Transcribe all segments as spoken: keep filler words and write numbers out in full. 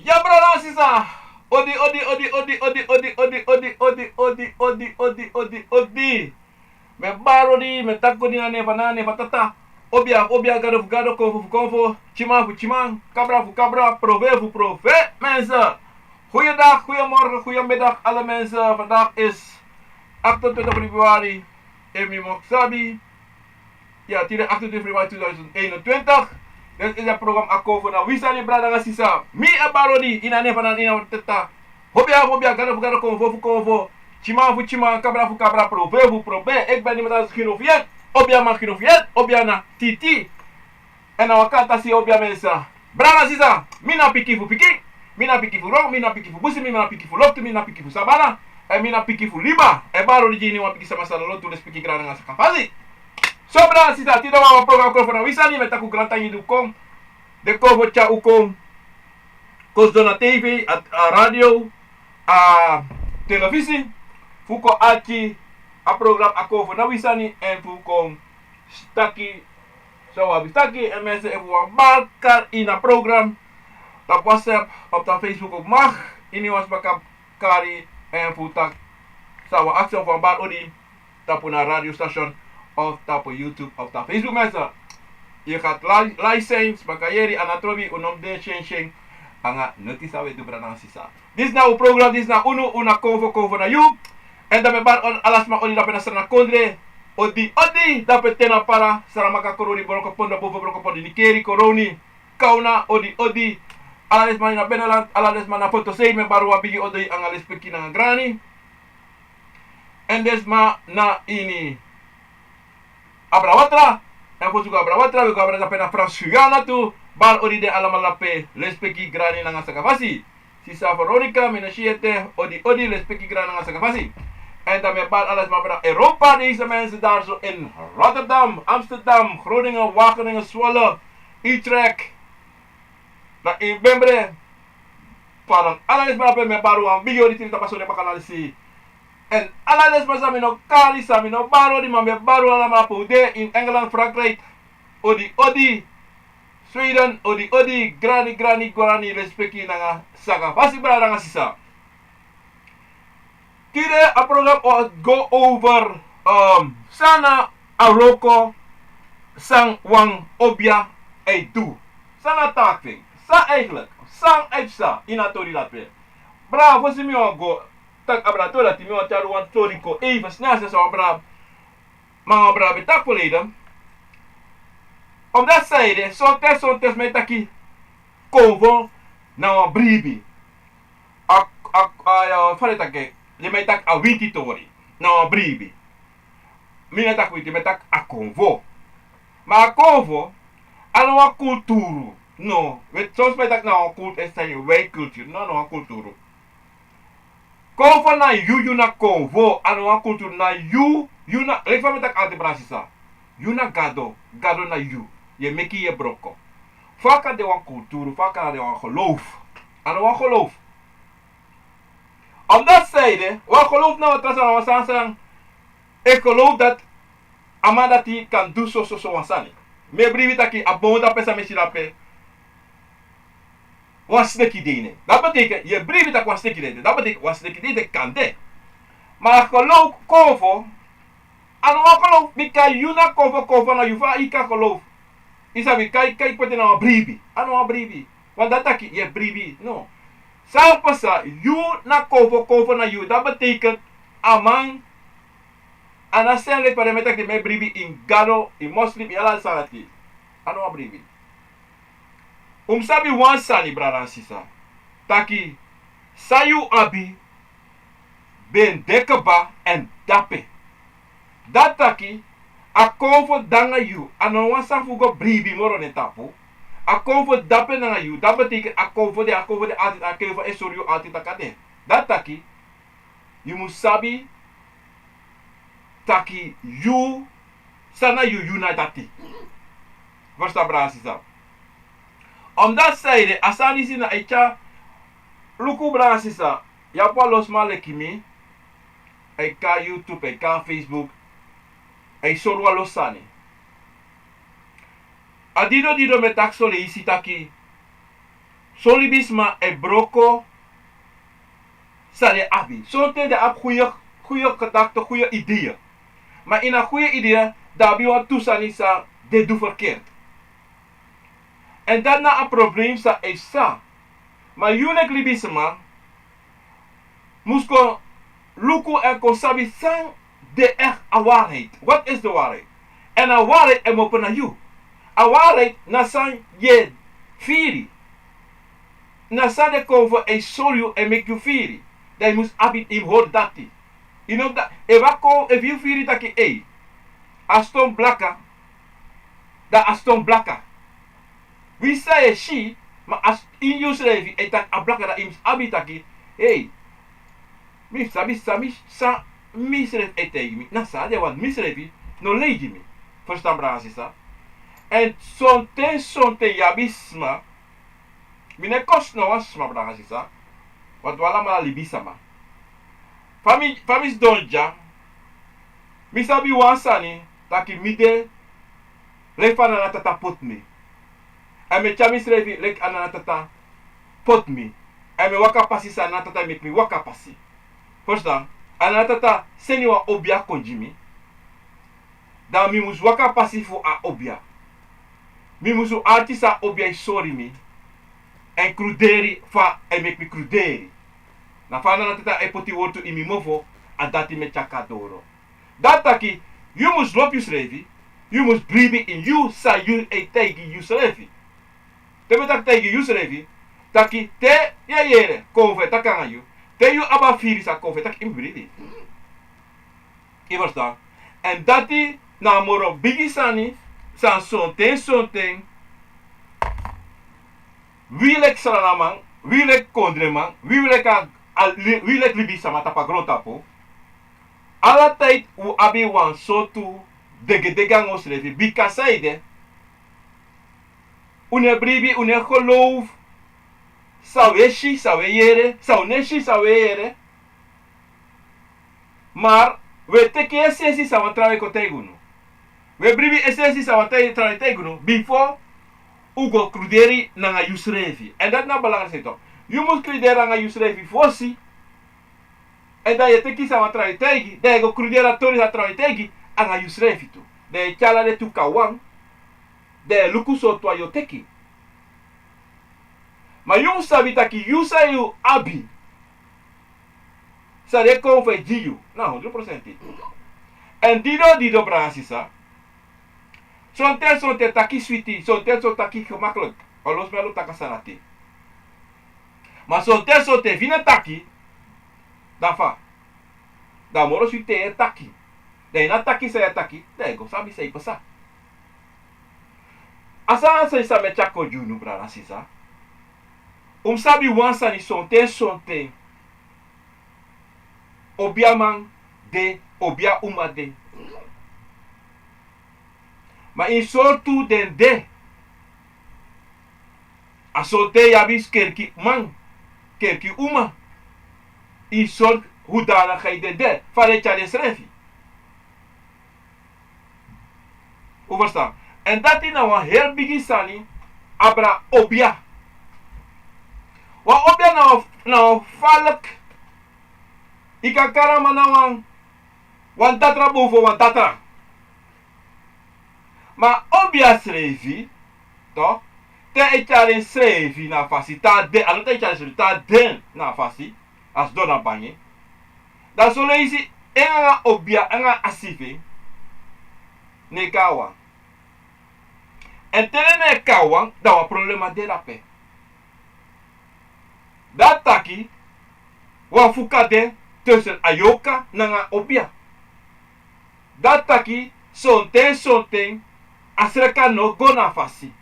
Ya brada nanga sisa. Odi, odi, odi, odi, odi, odi, odi, odi, odi, odi, odi, odi, odi, odi, odi. Mi e bari odi, mi e taki odi na nen fu a Nana, nen fu a Tata. Obia fu obia, gado fu gado, konfo fu konfo, tyiman fu tyiman, kabra fu kabra, profeet fu profeet, mensen. Goeiedag, goeiemorgen, goeiemiddag, alle mensen. Vandaag is achtentwintig februari, efu mi sabi. Ya, tide achtentwintig februari tweeduizend eenentwintig. Dit is het programma Akonfo na wi sani, brada nanga sisa. Mi e bari odi, ini a nen fu a Nana, nen fu a Tata. Obia fu obia, gado fu gado, konfo fu konfo, tyiman fu tyiman, kabra fu kabra, profeet fu profeet. Ik ben niemand anders, Gino Fiet. Obiaman Gino Fiet, obia na Titi. Èn na wan kantasi, obia mensen. Brada nanga sisa, mi na pikin fu pikin. Mi na pikin fu Rong, mi na pikin fu Busi, mi na pikin fu Loktu, mi na pikin fu Sabana. Èn mi na pikin fu liba. E bari odi gi iniwan pikin sama san no lontu, lespeki, grani nanga sakafasi. So brada nanga sisa, tide wan programma Akonfo na wi sani, mi e taki un grantangi di un kon. Den kon fu tyari un kon. Kon sidon na tv, a, a radio, a telefisi, fu kon arki a programma Akonfo na wi sani, èn fu kon taki san un abi fu taki. Èn mensen, efu un wani bari kari ini a programma, tapu WhatsApp of tapu Facebook, ook mag. Iniwan sma kan kari, èn fu taki san un wani aksi of un wani bari odi, tapu na radiostation of tapu YouTube of tapu Facebook, mensen. Yu kan live, live zijn, sma kan yere, a no trobi, un no mus de syensi anga noti san un e du, brada nanga sisa. Disi na un programma, disi na unu, unu Akonfo, Akonfo na yu. Èn dan mi e bari ala sma odi dape na Sranan kondre. Odi, odi dape te na Para, Saramaka, Coronie, Brokopondo, Boven Brokopondo, Nickerie, Coronie, Kauna, odi, odi. Ala den sma ini a binnenland, ala den sma na Fotosei, mi e bari wan bigi odi anga lespeki nanga grani. Èn den sma na ini Abrawatra. Èn fosi go Abrawatra, wi go Abrawatra dape na Frans Guyana tu. Bari odi den alamala dape, lespeki, grani nanga sakafasi. Sisa Veronica, mi no si ete, odi, odi, lespeki, grani nanga sakafasi. Èn dan mi e bari ala sma na Europa, deze mensen daar zo in Rotterdam, Amsterdam, Groningen, Wageningen, Zwolle, Utrecht. Na ini Bembre, Parang, ala den sma dape mi e bari wan bigi odi, tiri tapu a soni baka na disi. Èn ala den sma san mi no kari, san mi no bari odi, ma mi e bari un alamala pe un de, ini Engeland, Frankrijk, odi, odi. Sweden, odi, odi, grani, grani, grani, lespeki nanga sakafasi, brada nanga sisa. Tide a programma o go over, um, san na a wroko san wan obia e du. San na a taki fu en? San eigenlijk? San e psa ini a tori dape? Brada, fosi mi wani go taki abra a tori dati, mi wani tyari wan tori kon even snel, san wan brada, ma wan brada ben taki verleden. Omdat zij de, sonten, sonten mi e taki Akonfo na wan bribi. A, a, a, ya, fa den e taki, den mi e taki a winti tori. Na wan bribi. Mi no e taki winti, mi e taki Akonfo. Ma Akonfo, a no wan kulturu. No, we, soms mi e taki na wan kulturu, e san yu, wij cultuur. No, no wan kulturu. Konfo na yu, yu na Konfo, a no wan kulturu, na yu, yu na, leki fa mi e taki altijd, brada sisa. Yu na Gado, Gado na yu. Yu e meki, yu e broko. Fa a kan de wan kulturu, fa a kan de wan geloof. A no wan geloof. Omdat zij de, wan geloof na wan tra sani, na wan sani san e geloof dat a man dati kan du so, so, so wan sani. Mi e bribi taki a boon dape san mi e si dape, wan sneki de ini en. Dat betekent, yu e bribi taki wan sneki de ini en. Dat betekent wan sneki de ini en, kan de. Ma geloof, Konfo, a no wan geloof, bika yu na Konfo, Konfo na yu, fa yu kan geloof. Yu sabi, kan yu, kan yu poti en na wan bribi. A no wan bribi. Want dati taki yu e bribi. No. San pasa, yu na Konfo, Konfo na yu. Dat betekent a man, a no a sani leki fa den mi e taki, mi e bribi ini Gado, ini moslim, ini ala den sani dati. A no wan bribi. Un mus sabi wan sani, brada nanga sisa. Taki, san yu abi ben de kaba èn dape. Dati taki, a Konfo de nanga yu, a no wan sani fu go bribi moro na en tapu. A Konfo dape nanga yu, dat betekent a Konfo de, a Konfo de altijd, a Konfo e sori yu altijd taki a de. Dati taki, yu mus sabi taki yu, san na yu, yu na dati. Verstaan, brada sisa? Omdat zij de, a sani disi na e tyari, luku, brada sisa, yu abi wan lo sma leki mi, e kon na YouTube, e kon na Facebook, e sori wan lo sani. A didon didon mi e taki son leisi taki, Son libisma e broko san den abi. Sonten den abi goede, goede gedachten, goede ideeën. Maar in a goede idee, dan abi wan tu sani san den du verkeerd. En dat na a probleem san e sa. Maar yu leki libisma mus kon luku en kon sabi san de echt a waarheid. Wat is de waarheid? En a waarheid e mopo na yu. A waarheid na san yu e firi. Na san de kon fu e sori yu e meki yu firi. Dan yu mus abi, yu mus hori dati. Yu no, da, efu a kon, efu yu firi taki, ei, a ston blaka, dan a ston blaka. Wi san e si, ma a s-, ini yusrefi e taki a blaka, dan yu mus abi taki, ei, mi sabi san mi, san misrefi e taigi mi, na san a de, want misrefi no leigi mi. Ferstan, brada nanga sisa? En sonten, sonten yu abi sma, mi no e kosi no wan sma, brada nanga sisa, want wi alamala libisma. Fa mi, fa mi sidon dya, mi sabi wan sani, taki mi de leki fa Nana Tata poti mi. Èn mi e tyari misrefi leki a Nana Tata poti mi. Èn mi e waka pasi san Nana Tata e meki mi waka pasi. Ferstan, a Nana Tata seni wan obia kon gi mi. Dan mi mus waka pasi fu a obia. Mi mus arki san a obia e sori mi. Èn kruderi fa a e meki mi kruderi. Na fa Nana Tata e poti wortu ini mi mofo, a dati mi e tyari kon na doro. Dati taki, yu mus lobi yusrefi, yu mus bribi ini yu san yu e taigi yusrefi. Te mi e taki taigi yusrefi, taki te yu e yere, kon fu e taki nanga yu. Te yu abi a firi san kon fu e taki, yu mus bribi. Yu ferstan? Èn dati na a moro bigi sani, san sonten, sonten wi leki Srananman, wi leki kondreman, wi, wi leki a, a li-, wi leki libisma tapu a grontapu, ala tijd un abi wan sortu degedege nanga unsrefi, bika san ede, un no e bribi, un no e geloof san un e si, san un e yere, san un no e si, san un e yere. Maar un e teki esensi san wan trawan e kon taigi unu. Un e bribi esensi san wan tra-, trawan e taigi unu bifo un go kruderi nanga yusrefi. Èn dati na belangrijk sani tu. Yu mus kruderi nanga yusrefi fosi. Èn dan yu e teki san wan trawan e taigi, dan yu e go kruderi a tori san trawan e taigi nanga yusrefi tu. Dan yu e tyari ala den tu kon na wan. Dan yu e luku sortu wan yu o teki. Ma yu mus sabi taki yu san yu abi, san den kon fu e gi yu, na hondro prosenti. Èn dido, dido, brada nanga sisa. Sonten, sonten taki switi, sonten, sonten taki gemakkelijk. Alwasi mi no o taki a sani dati. Ma sonten, sonten efu yu no e taki, dan fa? Dan a moro switi te yu e taki. Dan yu no e taki san yu e taki, dan yu go sabi san e pasa. A sani san mi e tyari kon gi unu, brada nanga sisa. Un mus sabi wan sani, sonten, sonten obiaman de, obia uma de. Ma ini sortu den de. A sonten yu abi kerkiman, kerki uma. Ini sortu hoedanigheid den de, fa den e tyari densrefi. Un ferstan? Èn dati na wan heri bigi sani abra obia. Wan obia na wan, na wan falk. Yu kan kari a man na wan, wan datra boven wan datra. Ma obia srefi, toch, te a e tyari ensrefi na a fasi, te a de, a no te a e tyari ensrefi, te a de na a fasi, a sidon na bangi. Dan son leisi en nanga obia, en nanga a si fu en no e kon na wan. Èn te den no e kon na wan, dan wan problema de drape. Dati taki, wan fuka de tussen a yorka nanga a obia. Dati taki, sonten, sonten a sreka no go na a fasi.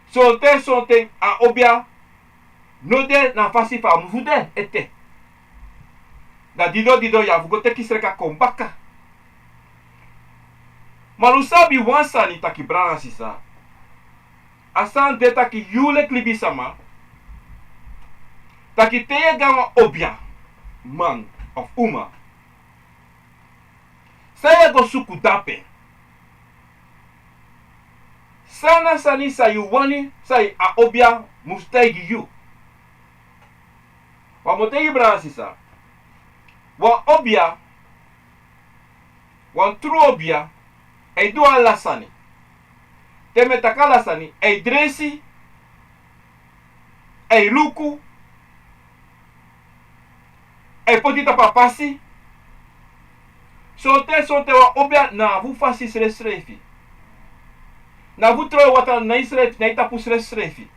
Sonten, sonten a obia no de na a fasi fa a musu de ete. Dan dido, dido yu abi fu go teki sreka kon baka. Ma un sabi wan sani, taki, brada nanga sisa. A sani de taki yu leki libisma, taki te yu e go na wan obiaman of uma, san yu e go suku drape? San na sani san yu wani san a obia mus taigi yu? Wan mo taigi brada sisa. Wan obia, wan tru obia, e du ala sani. Te mi e taki ala sani, e dresi, e luku, e poti tapu a pasi. Sonten sonten wan obia na fu fasi srefsrefi. Na fu tron watra na yu srefi, na yu tapu srefsrefi.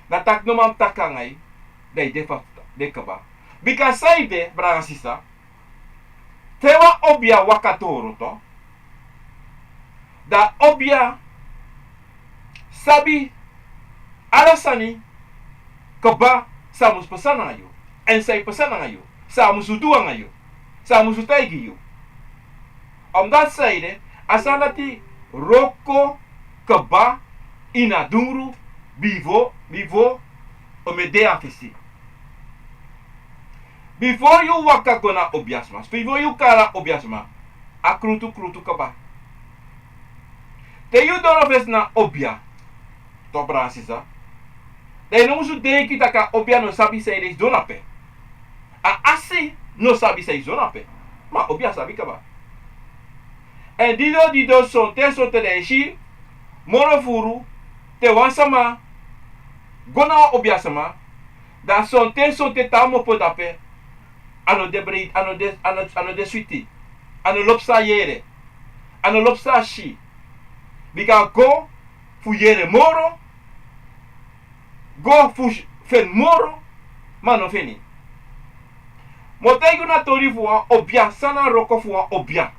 Na taki no man taki nanga yu, dan yu de fa, de kaba. Bika san ede, brada sisa. Te wan obia waka doro to, dan obia sabi ala sani kaba san mus pasa nanga yu, èn san e pasa nanga yu, san a mus du nanga yu, san a mus taigi yu. Omdati san ede, a sani dati wroko kaba ini a dungru bifo, bifo un e de a fesi. Bifo yu waka go na obiasma, bifo yu kari a obiasma, a krutu krutu kaba. Te yu doro fesi na obia, to brada sisa, dan yu no musu denki taki a obia no sabi san yu de sidon ape. A asi no sabi san yu sidon ape. Ma obia sabi kaba. Èn dido dido sonten sonten dan yu si moro furu, te wan sama go na wan obiasma, dan sonten sonten te a mopo dape, a no de breiti, a no de, a no, a no de switi, a no lobi san a yere, a no lobi san a si. Bika a go fu yere moro, go fu feni moro, ma a no feni. Mi o taigi unu a tori fu wan obia, san na wroko fu wan obia,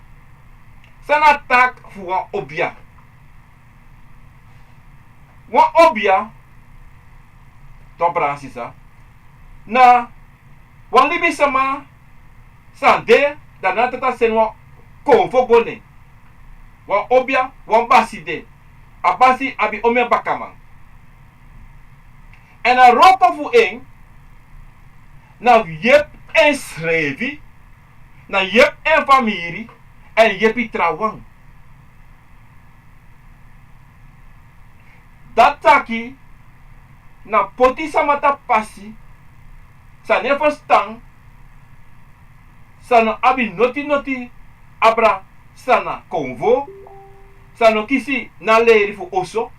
san na taki fu wan obia. Wan obia, to brada sisa, na wan libisama san de, dan na tata seni wan konfo go na en. Wan obia, wan basi de. A basi abi omeni bakaman. Èn a wroko fu en na yepi ensrefi, na yepi en famiri, èn yepi trawan. Dati taki na poti sama tapu pasi san no e ferstan, san no abi noti noti abra, san na konfo, san no kisi na leri fu oso.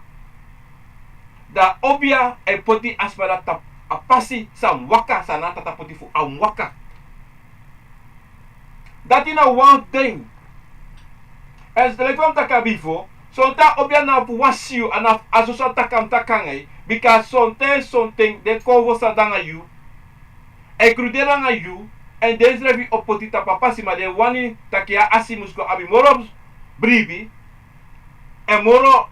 Dan a obia e poti a sma dati tapu a pasi san mus waka, san na a tata poti fu a mus waka. Dati na wan fu den. Èn leki fa mi taki bifo, sonten a obia na fu wasi yu, a na a soso a taki a mus taki nanga yu. Bika sonten sonten den konfo san de nanga yu, e kruderi nanga yu, èn densrefi o poti tapu a pasi, ma den wani taki a asi mus kon abi moro bribi, èn moro,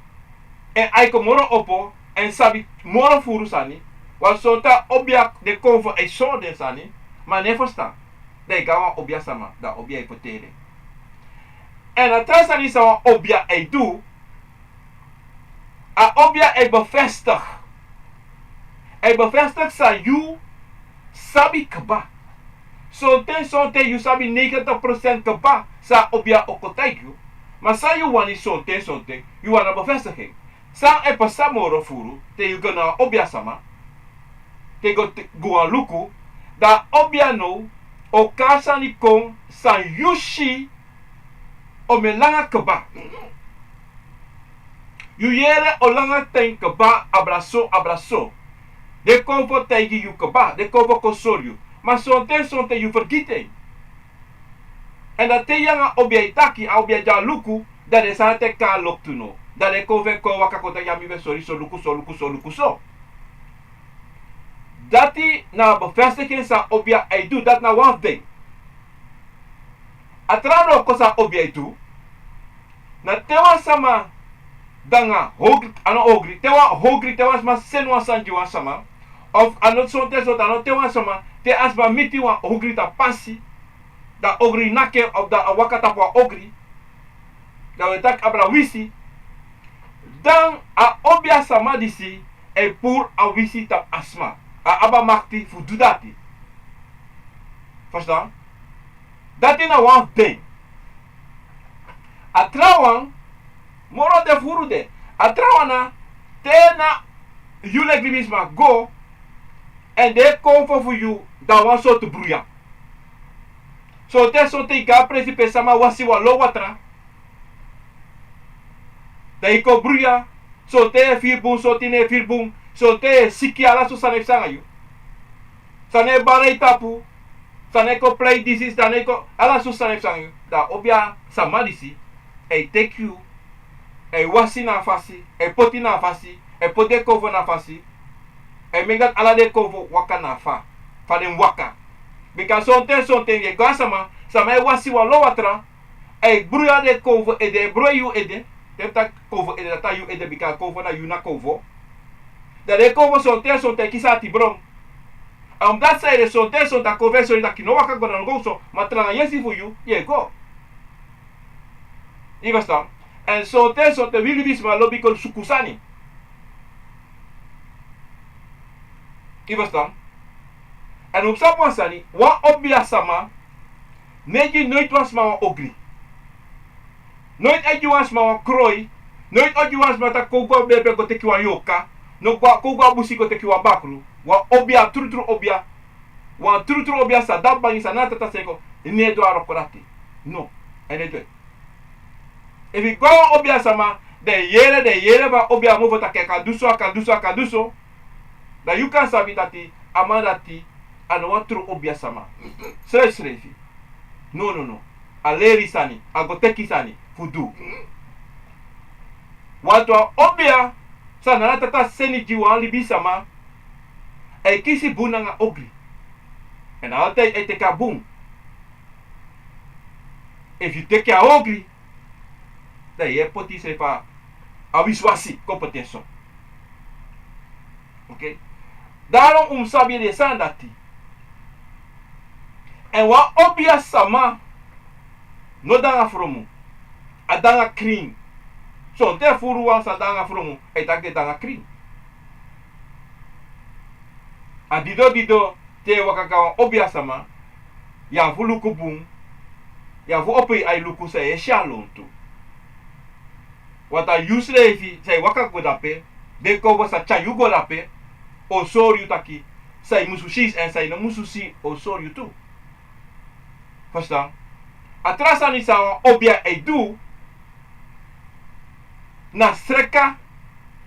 èn ai kon moro opo, èn sabi moro furu sani. Wan sonten a obia, den konfo e sori den sani, ma a no e ferstan. Dan yu go na wan obia sama, dan a obia e ferteri den. Èn a tra sani san wan obia e du, a obia e bevestig. E bevestig san yu sabi kaba. Sonten sonten yu sabi negentig procent kaba san a obia o kon taigi yu. Ma san yu wani sonten sonten, yu wani a bevestiging. San e pasa moro furu, te yu go na wan obia sama, te go te, go wan luku, dan a obia now o kari sani kon san yu si omeni langa kaba. Yu yere o langa ten kaba, abra so, abra so. Den konfo taigi yu kaba, den konfo kon sori yu. Ma sonten sonten yu fergiti en. Èn dan te yu nanga a obia e taki, a obia de a luku, dan den sani dati e kon na loktu now. Dan den konfo e kon waka kon taki: "Ya, mi ben sori so, luku so, luku so, luku so." Dati na a bevestiging san a obia e du, dati na wan fu den. A tra wroko san a obia e du, na te wan sama de nanga ogri, a no ogri, te wan ogri, te wan sma seni wan sani gi wan sama, of a no sonten sonten, a no te wan sama, te a sma miti wan ogri tapu pasi, dan ogri naki en, of dan a waka tapu wan ogri, dan wi e taki abra wisi, dan a obia sama disi e puru a wisi tapu a sma. A abi a makti fu du dati. Ferstan? Dati na wan fu den. A trawan, Moro den furu de. A trawan na, te na yu leki libisma go, èn den e konfo fu yu, dan wan sortu bruya. Sonten sonten yu go a presi pe sama wasi wan lo watra. Dan yu kon bruya. Sonten yu e firi bun, sonten yu no e firi bun. Sonten yu e siki, ala sortu sani e psa nanga yu. Sani e bari yu tapu. Sani e kon prei disi, sani e kon, ala sortu sani e psa nanga yu. Dan a obiasama disi e teki yu, e wasi na a fasi, e poti na a fasi, e poti den konfo na a fasi, e meki dati ala den konfo waka na a fa, fa den mus waka. Bika sonten sonten yu e go a sama, sama e wasi wan lo watra, e bruya den konfo ede, e bruya yu ede. Te mi taki konfo ede, dati na yu ede, bika konfo na yu na konfo. Dan den konfo sonten sonten e kisi ati bron. Èn dati san ede, sonten sonten a konfo e sori taki no waka go, dan no go so, ma tranga yesi fu yu yu e go. Yu e ferstan? Èn sonten sonten wi libisma lobi kon suku sani. Yu e ferstan? Èn un mus sabi wan sani, wan obiasama no e gi noiti wan sma wan ogri. Noiti e gi wan sma wan kroi. Noiti o gi wan sma taki kon go a bee pe go teki wan yorka. No go a, kon go a busi go teki wan bakru. Wan obia, trutru obia. Wan trutru obia sa de a bangi, sa na a tata seko, en no e du a wroko dati. No, en no e du en. Efu yu go a wan obiasama, dan yu e yere, dan yu e yere fu a obia mofo taki a kan du so, a kan du so, a kan du so. Dan yu kan sabi taki a man dati a no wan tru obiasama. Srefisrefi. No, no, no. A leri sani, a go teki sani fu du. Wantu a obia san na a tata seni gi wan libisama, a e kisi bun nanga ogri. Èn altijd a e teki a bun. Efu yu teki a ogri, dan yu e poti yusrefi a wisiwasi kon poti en so. Oké? Daarom un mus sabi den sani dati. Èn wan obiasama no de nanga fromu. A de nanga krin. Sonten furu wan sa de nanga fromu, a e taki den de nanga krin. A dido dido, te yu e waka go a wan obiasama, yu abi fu luku bun, yu abi fu opo yu ai luku san yu e si a lontu. Wantu a yusrefi san yu waka go dape, den konfo sa tyari yu go dape, o sori yu taki san yu musu si èn san yu no musu si, o sori yu tu. Ferstan? A tra sani san wan obia e du, na sreka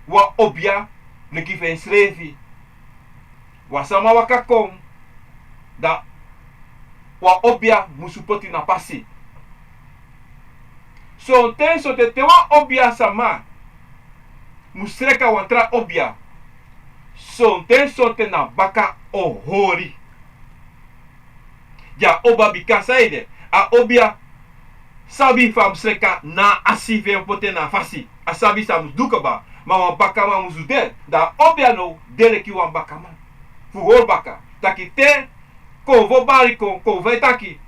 wan obia leki fu ensrefi. Wan sama waka kon, dan wan obia musu poti na pasi. Sonten sonten te wan obiasama mus sreka wan tra obia, sonten sonten na baka o hori. Di a obia, bika san ede, a obia sabi fa a mus sreka na a asi fu en poti en na a fasi. A sabi san a mus du kaba. Ma wan bakaman musu de. Dan a obia now de leki wan bakaman fu hori baka. Taki te konfo bari kon, konfo e taki,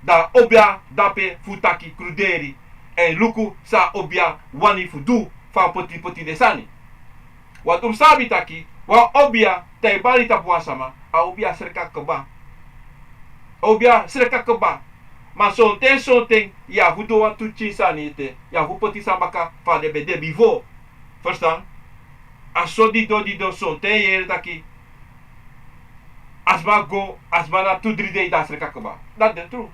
dan a obia dape fu taki kruderi èn luku san a obia wani fu du fu a poti, poti den sani. Wantu un mus sabi taki wan obia, te a e bari tapu wan sama, a obia sreka kaba. A obia sreka kaba. Ma sonten sonten yu abi fu du wan tu tyin sani ete, yu abi fu poti san baka fa den ben de bifo. Ferstan? A so dido dido sonten yu e yere taki a sma go, a sma na tu dri dei, dan a sreka kaba. Dati de tru.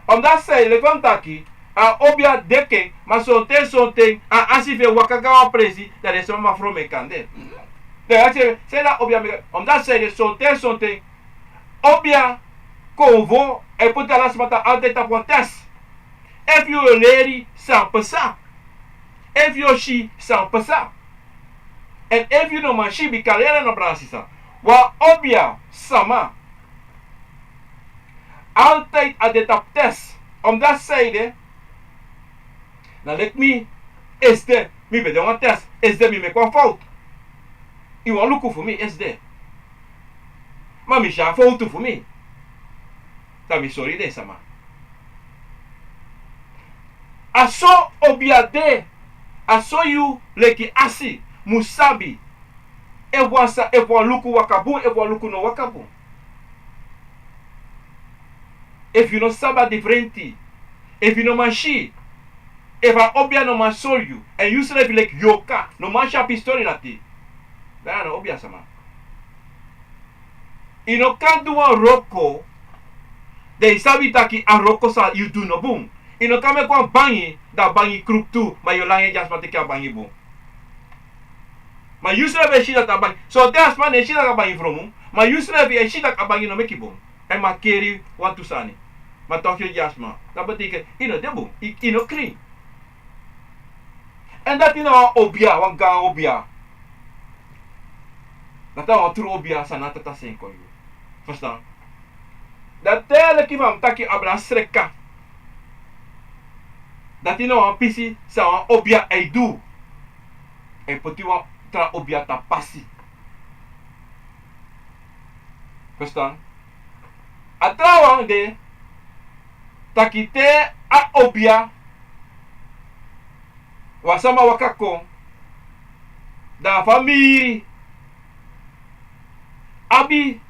Omdat san ede, leki fa mi taki, a obia de ken, ma sonten sonten a asi fu en waka go a wan presi, dan den sma man fromu en kande. Dan yu e aksi san ede a obia meki. Omdat san ede, sonten sonten obia, konfo e poti ala sma tan altijd tapu wan test. Efu yu o leri san pasa, efu yu o si san pasa, èn efu yu no man si, bika leri, no, brada, sisa, wan obiasama altijd a de tapu test. Omdat san ede, na leki mi, esde mi ben de wan test, esde mi meki wan fowtu. Yu wani luku fu mi esde. Ma mi si a fowtu fu mi. Dan mi sori den sama. A so obia de, a so yu leki asi mus sabi efu wan sa, efu wan luku waka bun, efu wan luku no waka bun. Efu yu no sabi a diferenti, Efu yu no man si, efu a obia no man sori yu, èn yusrefi leki yorka no man si a pistori dati, dan yu a no obia sama. Yu no kan du wan wroko, dan yu sabi taki a wroko san yu du no bun. Yu no kan meki wan bangi, dan a bangi kruku tu, ma yu o langa yu gi a sma teki a bangi bun. Ma yusrefi e si dati a bangi, sonten a sma no e si dati a bangi fromu, ma yusrefi e si dati a bangi no meki bun. Èn makeri wantu sani. Ma toki yu gi a sma. Dati betekent yu no de bun, yu, yu no krin. Èn dati na wan obia, wan gaan obia. Dati na wan tru obia san na tata seni kon yu. Ferstan? Dati leki fa mi taki abra sreka. Dati na wan pisi san wan obia e du. E poti wan tra obia tapu pasi. Ferstan? A trawan de taki te a obia, wan sama waka kon, dan a famiri abi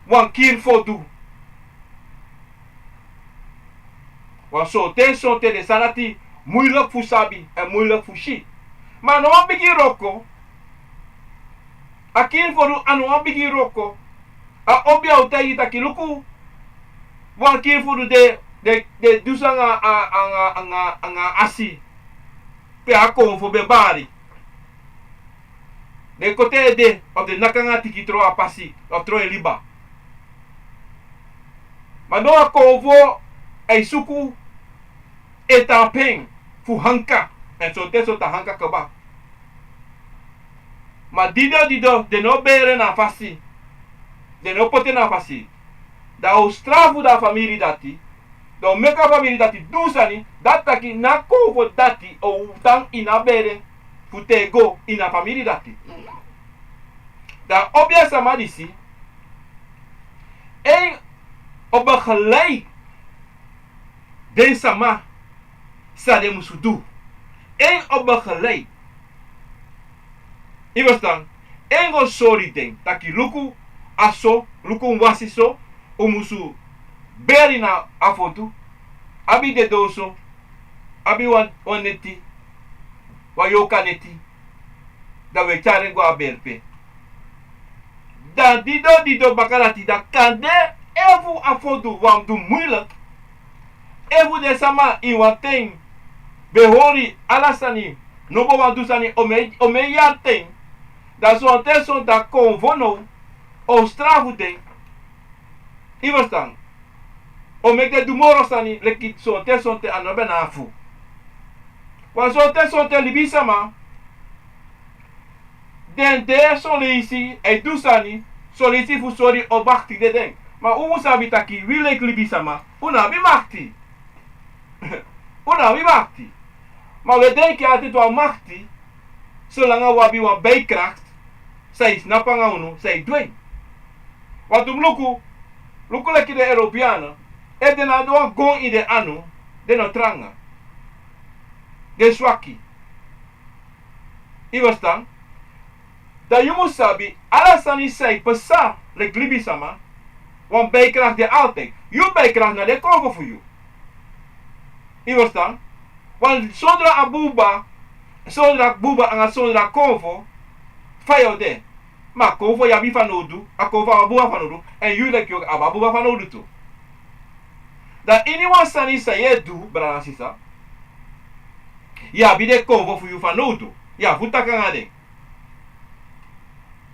wan kiri fu du. Wan sonten sonten den sani dati muilek fu sabi èn muilek fu si. Ma a no wan bigi wroko. A kiri fu du a no wan bigi wroko. A obia o taigi taki luku, wan kiri fu du de, de, de du so anga, anga, anga, anga asi. Pe a konfo ben bari. Den koti en ede, of den naki en anga tiki tron a pasi, of tron en liba. Ma now a konfo e suku ete tapu en fu hanka, èn sonten sonten a hanka kaba. Ma dido dido den no bere na a fasi. Den no poti en na a fasi. Dan a o strafu dan a famiri dati. Dan a o meki a famiri dati du sani, dati taki na a konfo dati o tan ini a bere fu tego ini a famiri dati. Dan a obia sama disi, en o begeleid den sama san den musu du. En o begeleid. Yu ferstan? En go sori den taki luku, a so, luku un wasi so, un musu beri na a fotu, abi dede oso, abi wan, wan neti, wan yorka neti, dan un e tyari en go a berpe. Dan dido dido baka dati, dan kande efu a fotu wan du muilek, efu den sama ini wan ten ben hori ala sani, no bo wan du sani omeni, omeni yari ten, dan sonten sonten a konfo now o strafu den. Yu ferstan? O meki den du moro sani leki sonten sonten a no ben na afu. Wan sonten sonten libisama, den de son leisi e du sani, son leisi fu sori o makti de den. Ma un mu sabi taki wi leki libisama, un no abi makti. Un no abi makti. Ma un e denki altijd wan makti, solanga un abi wan bijkracht san e snapu anga unu, san e du en. Want un mu luku, luku leki den Europeanen, efu den no abi wan gon ini den anu, den no tranga. Den swaki. Yu ferstan? Dan yu mu sabi, ala sani san e pasa leki libisama, wan bijkracht de altijd. Yu bijkracht na den konfo fu yu. Yu ferstan? Want sondro a buba, sondro a buba anga sondro a konfo, fa yu o de? Ma a konfo yu abi fanowdu, a konfo abi a buba fanowdu, èn yu leki yu abi a buba fanowdu tu. Dan ini wan sani san yu e du, brada, sisa, yu abi den konfo fu yu fanowdu, yu abi fu taki anga den.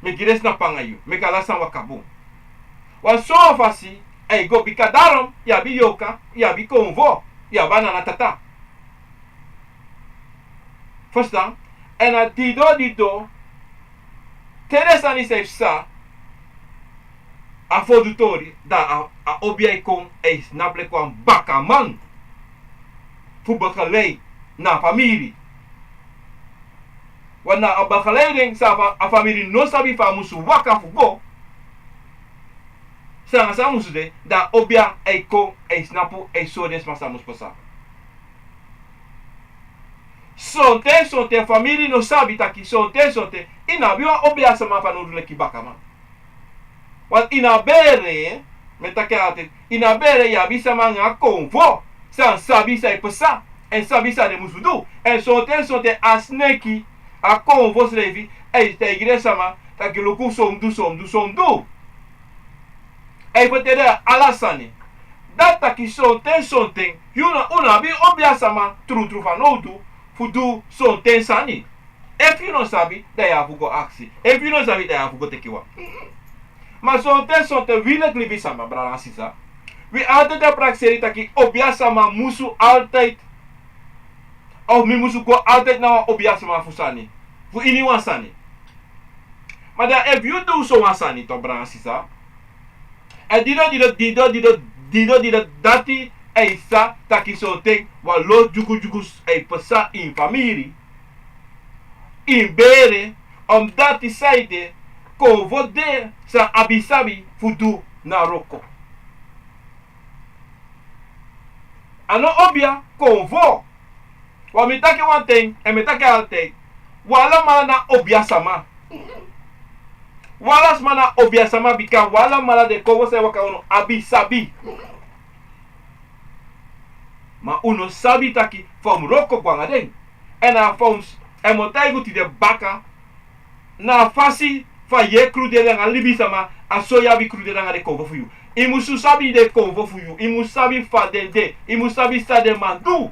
Mi gi den snapu anga yu, meki ala sani waka bun. Wan so wan fasi, a e go bika darom, yu abi yorka, yu abi konfo, yu abi a nana tata. Ferstan? Èn a dido dido, te den sani san e psa, a fotu tori, dan a, a obia e kon, a e snapu leki wan bakaman fu begeleid na a famiri. Want na a begeleiding san a fa, a famiri no sabi fa a musu waka fu go. San, san a musu de, dan a obia e kon, e snapu, e sori den sma san musu pasa. Sonten, sonten famiri no sabi taki, sonten, sonten, yu no abi wan obia sama fanowdu leki bakaman. Want yu no abi bere, Mi e taki en altijd, yu no bere, yu abi sama nanga konfo san sabi san e pasa, èn sabi san den musu du. Èn sonten sonten a sneki, a konfo srefi, e taigi den sama taki luku so un du, so un du, so un du. E ferteri ala sani. Dati taki sonten sonten yu no, un no abi obiasama trutru fanowdu fu du sonten sani. Efu yu no sabi, dan yu abi fu go aksi. Efu yu no sabi, dan yu abi fu go teki wan. Ma sonten sonten wi leki libisama, brada nanga sisa, wi altijd e prakseri taki obiasama musu altijd, of mi musu go altijd na wan obiasama fu sani, fu ini wan sani. Ma dan efu yu du so wan sani, to, brada nanga sisa, èn dido dido dido dido dido dido dati, e sa taki sonten wan lo dyugudyugu e pasa ini famiri, ini bere, omdati saide, konfo de san abi sabi fu du na wroko. A no obia, konfo. Wan mi taki wan ten, èn mi taki altijd, wi alamala na obiasama. Wi ala sma na obiasama, bika wi alamala den konfo san e waka, unu abi sabi. Ma unu sabi taki fa un wroko go nanga den. Èn a fa un s-, èn mi o taigi un tide baka, na a fasi fa yu e kruderi nanga libisama, a so yu abi kruderi nanga den konfo fu yu. Yu musu sabi den konfo fu yu, yu musu sabi fa den de, yu musu sabi san den man du.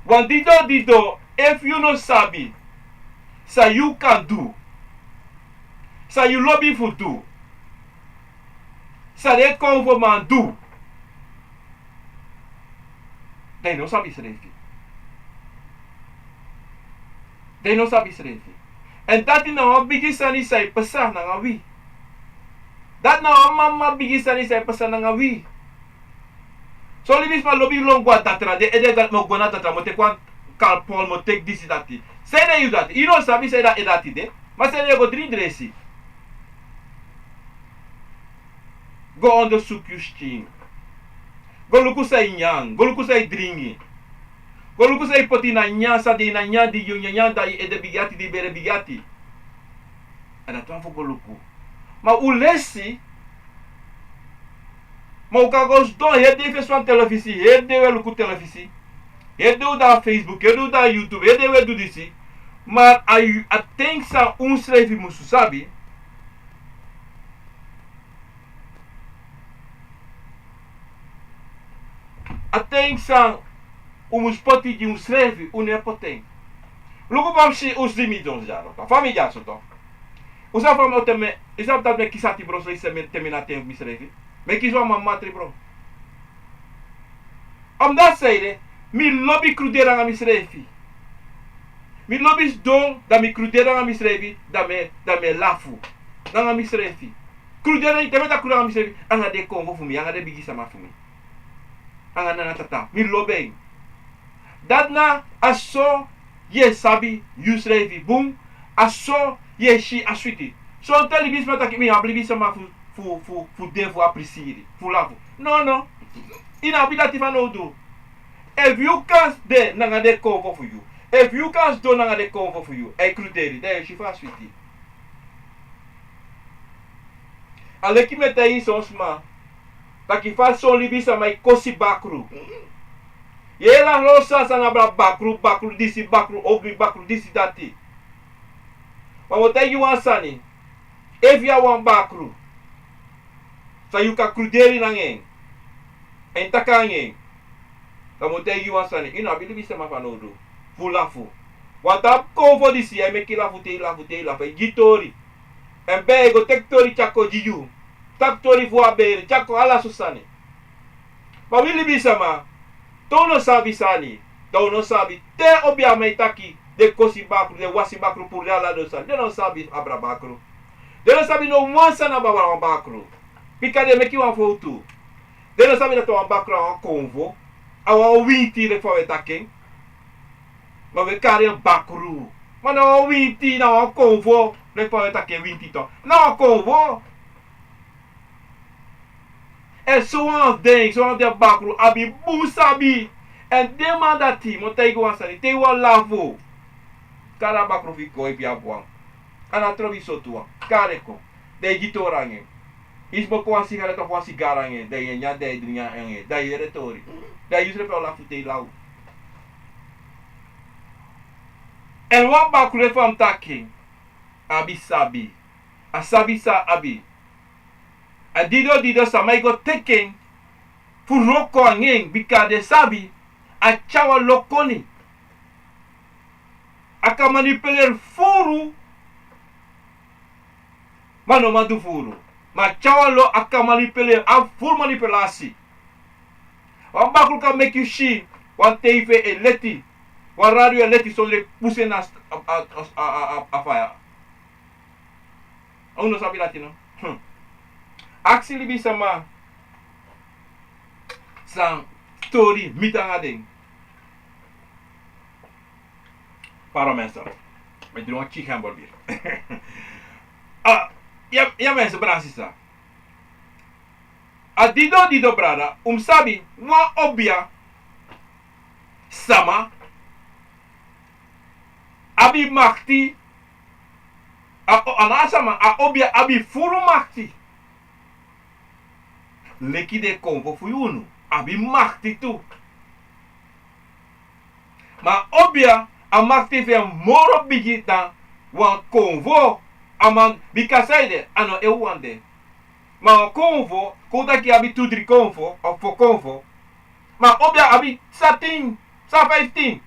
Wan dido dido, efu yu no sabi san yu kan du, san yu lobi fu du, san den konfo man du, dan yu no sabi srefi. Dan yu no sabi srefi. Èn dati na wan bigi sani san e pasa nanga wi. Dati na wan mama bigi sani san e pasa nanga wi. Son libisma lobi lon go na datra, den ede dati, mi o go na datra, mi o teki wan Calpol, mi o teki disi dati. Sanede yu dati? Yu no sabi sanede a ede dati de. Ma sanede yu e go dringi dresi? Go ondersuku yu skin. Go luku san yu nyan, go luku san yu dringi. Go luku san yu poti na nyan, san de na nyan, di yu nyanyan, dan yu ede bigi ati, di yu bere bigi ati. A dati wan fu go luku. Ma un lesi, ma un kan go sidon heri dei fesi wan telefisi, heri dei un e luku telefisi, heri dei un de na Facebook, heri dei un de na YouTube, heri dei un e du disi. Ma a, a ten san unsrefi musu sabi, a ten san un musu poti gi unsrefi, un no e poti en. Luku fa mi si, un si mi don dyaso, fa mi dyaso, to. Un sabi fa mi o temi, un sabi dati mi e kisi ati, bro, so yu si mi e temi na ten fu misrefi. Mi e kisi wan mama ati, bro. Omdati sanede, mi lobi kruderi nanga misrefi. Mi lobi sidon, dan mi kruderi nanga misrefi, dan mi e, dan mi e lafu nanga misrefi. Kruderi, te mi e taki kruderi nanga misrefi, anga den konfo fu mi, anga den bigi sama fu mi, anga nana tata, mi lobi en. Dati na a so yu e sabi yusrefi bun, a so yu e si a switi. Sonten libisma taki mi abi libisama fu, fu, fu, fu de fu aprisiri, fu lafu. No, no. Yu no abi dati fanowdu. Efu yu kan de nanga den konfo fu yu, efu yu kan sidon nanga den konfo fu yu, e kruderi, dan yu e si fa a switi. A leki mi e taigi son sma taki fa son libisama e kosi bakru. Yu e lasi lo sani sani abra bakru, bakru disi, bakru ogri, bakru disi dati. Ma mi o taigi yu wan sani. Efu yu abi wan bakru san yu kan kruderi nanga en, èn taki nanga en, dan mi o taigi yu wan sani, yu no abi libisama fanowdu fu lafu. Wan tapu konfo disi, yu e meki lafu te yu lafu, te yu lafu, e gi tori. Èn ben e go teki tori tyari kon gi yu. Taki tori fu a bere, tyari kon, ala so sani. Ma wi libisama, te un no sabi sani, dan un no sabi. Te obiaman e taki den kosi bakru, den wasi bakru puru, den ala den sani, den no sabi abra bakru. Den no sabi no wan sani abra wan bakru. Bika den meki wan fowtu. Den no sabi dati wan bakru a wan konfo, a wan winti, leki fa wi e taki en. Ma wi e kari en bakru. Ma na wan winti, na wan konfo, leki fa wi e taki en, winti, to. Na wan konfo. Èn sowan fu den, sowan fu den bakru abi bun sabi. Èn den man dati, mi o taigi wan sani, te yu wani lafu, kari a bakru fu yu kon, efu yu abi wan. A no trobi sortu wan. Kari en kon. Dan yu gi tori nanga en. Yu smoko wan sigaret of wan sigari nanga en. Dan yu e nyan, dan yu e dringi nanga en. Dan yu yere tori. Dan yu srefi o lafu te yu law. Èn wan bakru fu a mus taki en abi sabi. A sabi san a abi. A dido dido sama e go teki en fu wroko nanga en, bika den sabi a tyari wan lo koni. A kan manipuleri furu, ma no man du furu. Ma a tyari wan lo, a kan manipuleri, a furu manipulasi. Wan bakru kan meki yu si wan tv e leti, wan radio e leti sondro yu pusu en na a, a, a, a, a faya. A un no sabi dati no? Hmm. Aksi libisama san tori miti nanga den. Pardon mensen. Mi dringi wan chicken hamburger. Ah, ya, ya mensen, brada, sisa. A dido dido, brada, un mus sabi wan obia sama abi makti. A, a no a sama, a obia abi furu makti. Leki den konfo fu unu abi makti tu. Ma a obia, a makti fu en moro bigi dan wan konfo. A man, bika san ede, a no en wawan de. Ma wan konfo, kon un taki yu abi tu dri konfo of fo konfo. Ma a obia abi sa tin, sa fiftin.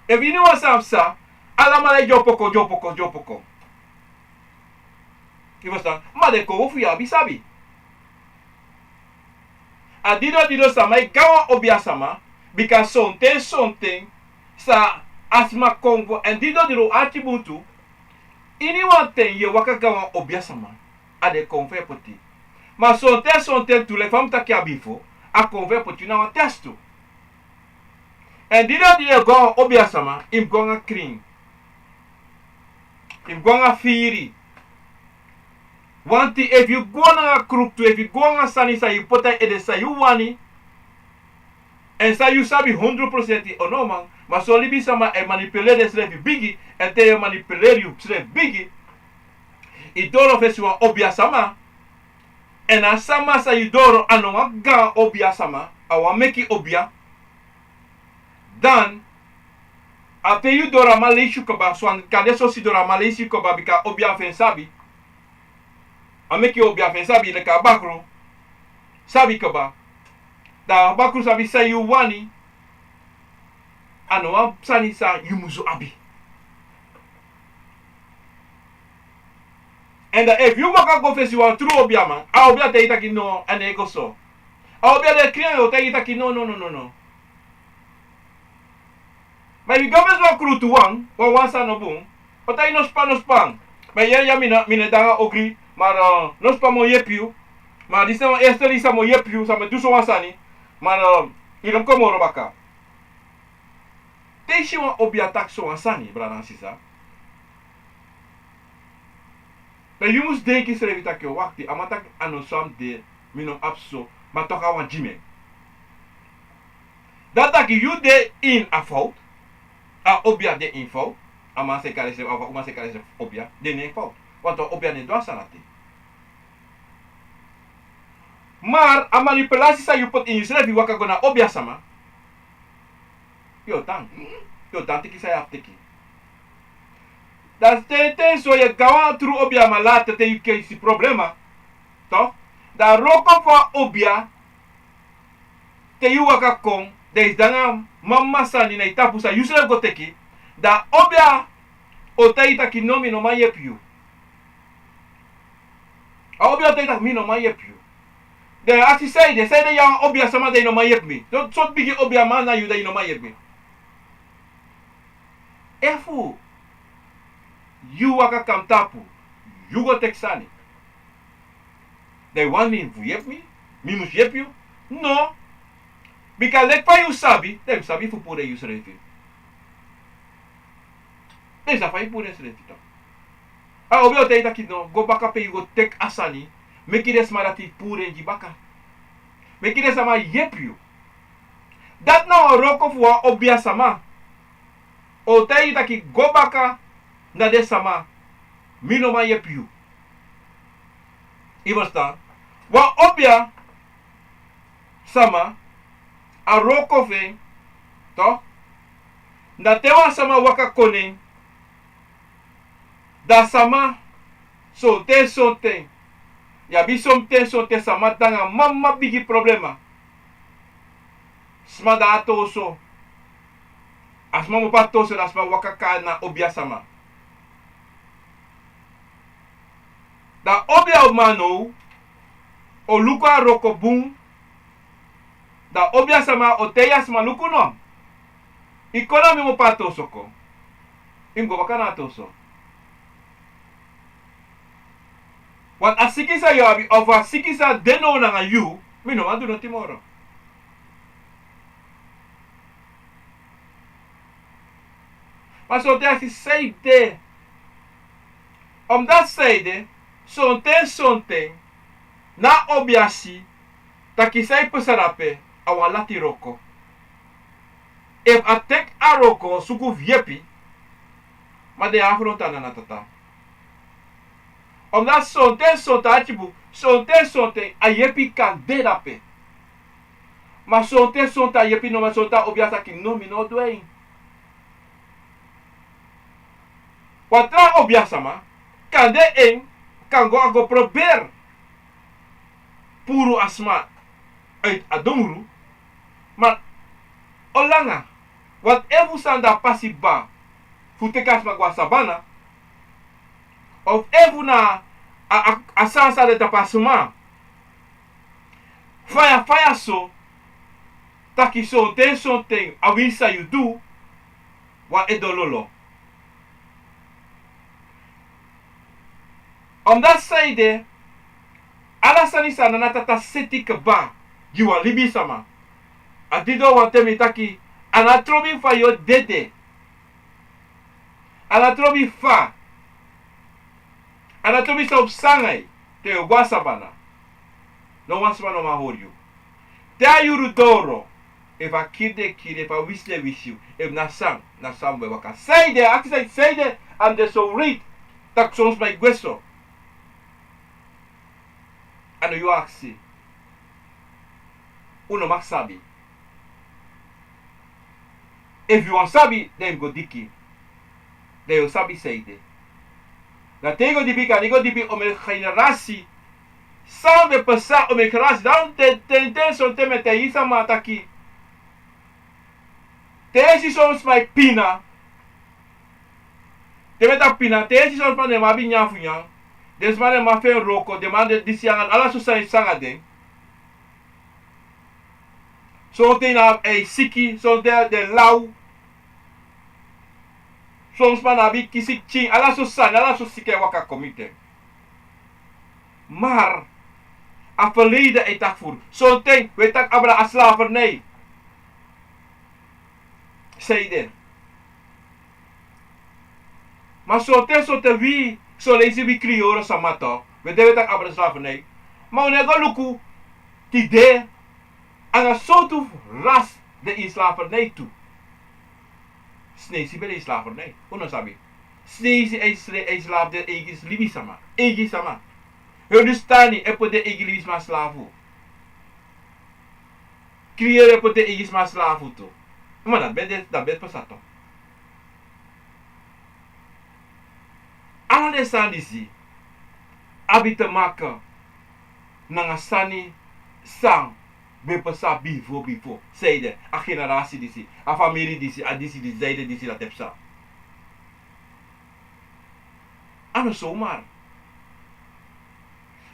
Efu yu no wan sani psa, alamala e dyompo kon, dyompo kon, dyompo kon. Yu ferstan? Ma den konfo fu yu abi sabi. A dido dido sama e go na wan obia sama, bika sonten sonten san a sma konfo, èn dido dido arki bun tu. Iniwan ten yu e waka go na wan obia sama, a den konfo e poti. Ma sonten sonten tu, leki fa mi taki a bifo, a konfo e poti yu na wan test tu. Èn dido dido yu e go na wan obia sama, yu mus go nanga krin. Yu mus go nanga firi. Want efu yu go nanga kruktu, efu yu go nanga sani san yu poti na yu ede san yu wani, èn san yu sabi hondro prosenti, o no man, ma son libisama e manipuleri densrefi bigi, èn te yu e manipuleri yusrefi bigi, yu doro fesi wan obia sama, èn a sama san yu doro a no wan gaan obia sama, a wan meki obia. Dan, a te yu doro a man leisi yu kaba, so a kan de sosi doro a man leisi yu kaba, bika obia fu en sabi. A meki obia fu en sabi, leki a bakru sabi kaba. Dan a bakru sabi san yu wani. A no wan sani san yu musu abi. Èn dan efu yu waka go fesi wan tru obiaman, a obia taigi yu taki no, a no e go so. A obia di e krin anga yu o taigi yu taki no, no, no, no, no. Ma efu yu go fesi wan krutu wan, wan wan san no bun, o taigi yu no span, no span. Ma yu yere ya, mi no, mi no e de nanga ogri, ma, eh, no span, mi o yepi yu. Ma disi na wan eerste leisi, mi o yepi yu, san mi du sowan sani. Ma, eh, yu no kon moro baka. Te yu si wan obia taki sowan sani, brada nanga sisa, dan yu mus denki yusrefi taki, o, wakti, a man taki a no so a mus de, mi no mus abi so, ma toch a wani gi mi en. Dati taki yu de ini a fout, a obia de ini fout, a man san e kari yusrefi, a uman san e kari yusrefi obia, de ini fout. Want a obia no e du a sani dati. Maar a manipulasi san yu poti ini yusrefi waka go na obia sama, yu o tan. Yu o tan teki san yu abi teki. Dan te, te so yu e go na wan tru obiaman later te yu kisi problema. Toch? Dan a wroko fu a obia, te yu waka kon, dan yu sidon nanga mama sani na yu tapu san yusrefi go teki, dan a obia o taigi yu taki no, mi no man yepi yu. A obia o taigi yu taki mi no man yepi yu. Dan yu aksi sanede, sanede yu a wan obia sama dan yu no man yepi mi. So, so bigi obiaman na yu dan yu no man yepi mi. Efu yu waka kon na mi tapu, yu go teki sani, dan yu wani mi fu yepi mi, mi mus yepi yu? No. Bika leki fa yu sabi, dan yu sabi fu puru en yusrefi. Dan yu sabi fa yu puru en yusrefi toch. A obia o taigi yu taki no, go baka pe yu go teki a sani, meki den sma dati puru en gi baka. Meki den sama yepi yu. Dati na wan wroko fu wan obia sama. O taigi yu taki go baka, Na den sama, mi no man yepi yu. Yu ferstan? Wan obia sama, a wroko fu en, toch? Na te wan sama waka kon na en, da sama, sonten sonten, yu abi sonten sonten sama de nanga mama bigi problema. Sma de a toso. A sma mu opo a toso, da sma waka kon na obia sama. Da obia uman now o luku a wroko bun. Da obia sama o taigi a sma: Luku no, yu kon na mi, yu mu opo a toso kon. Yu mu go baka na a toso. Want a siki san yu abi, of a siki san de now nanga yu, mi no man du noti moro. Ma sonten a si saide. Omdat saide, sonten sonten, na obia si taki san e pasa dape, a wan lati wroko. Efu a teki a wroko suku fu yepi, ma den ya frontu a Nana Tata. Omdat sonten sonten, a tyibu, sonten sonten a yepi kan de dape. Ma sonten sonten a yepi no man, sonten a obia taki: No, mi no o du en. Wan tra obia sama, kande en kan go, a go proberi puru a sma uit a dungru, ma o langa. Want efu sani de a pasi kaba fu teki a sma go a sabana, of efu na a, a, a sani san de tapu a sma, faya faya so, taki sonten sonten a winsi san yu du, wan ede o lolo. Omdat saide, ala sani san Nana Tata seti kaba gi wan libisama, a didon wanten mi taki, a no trobi fa yu o dede. A no trobi fa. A no trobi san o psa nanga yu te yu o go a sabana. No wan sma no man hori yu. Te a yuru doro, efu a kiri den kiri, efu a wisi den wisi yu, efu na san, na san mu e waka. Saide, aksi saide, saide a mu de so wreed, taki son sma e gwe so. A no yu aksi. Un no mag sabi. Efu yu wani sabi, dan yu mus go diki. Dan yu o sabi saide. Dan te yu go dipi, kande yu go dipi, omeni generasi san ben pasa, omeni generasi. Dan te, te, te, sonten mi e taigi sama taki, te yu si son sma e pina, te mi e taki pina, te yu si son sma, den man abi nyan fu nyan, den sma, den man feni wroko, den man de disi anga, ala so sani e psa anga den. Sonten na e siki, sonten den law. Son sma no abi kisi pikin, ala so sani, ala so siki e waka kon miti den. Maar a verleden e taki furu. Sonten wi e taki abra a slavernij. Saide. Ma sonten, sonten wi, son leisi wi kriyoro sama toch, wi e de, wi e taki abra slavernij. Ma un no e go luku tide, anga sortu ras de ini slavernij tu. Sneisi ben de ini slavernij, un no sabi. Sneisi e sle-, e slafu den eigi libisama, eigi sama. Hindustani e poti den eigi libisma slafu. Kriyoro e poti den eigi sma slafu tu. Ma dati ben de, dati ben pasa toch. Ala den sani disi abi te maken nanga sani san ben pasa bifo, bifo. Saide, a generasi disi, a famiri disi, a disi, disi, saide disi, dati e psa. A no zomaar.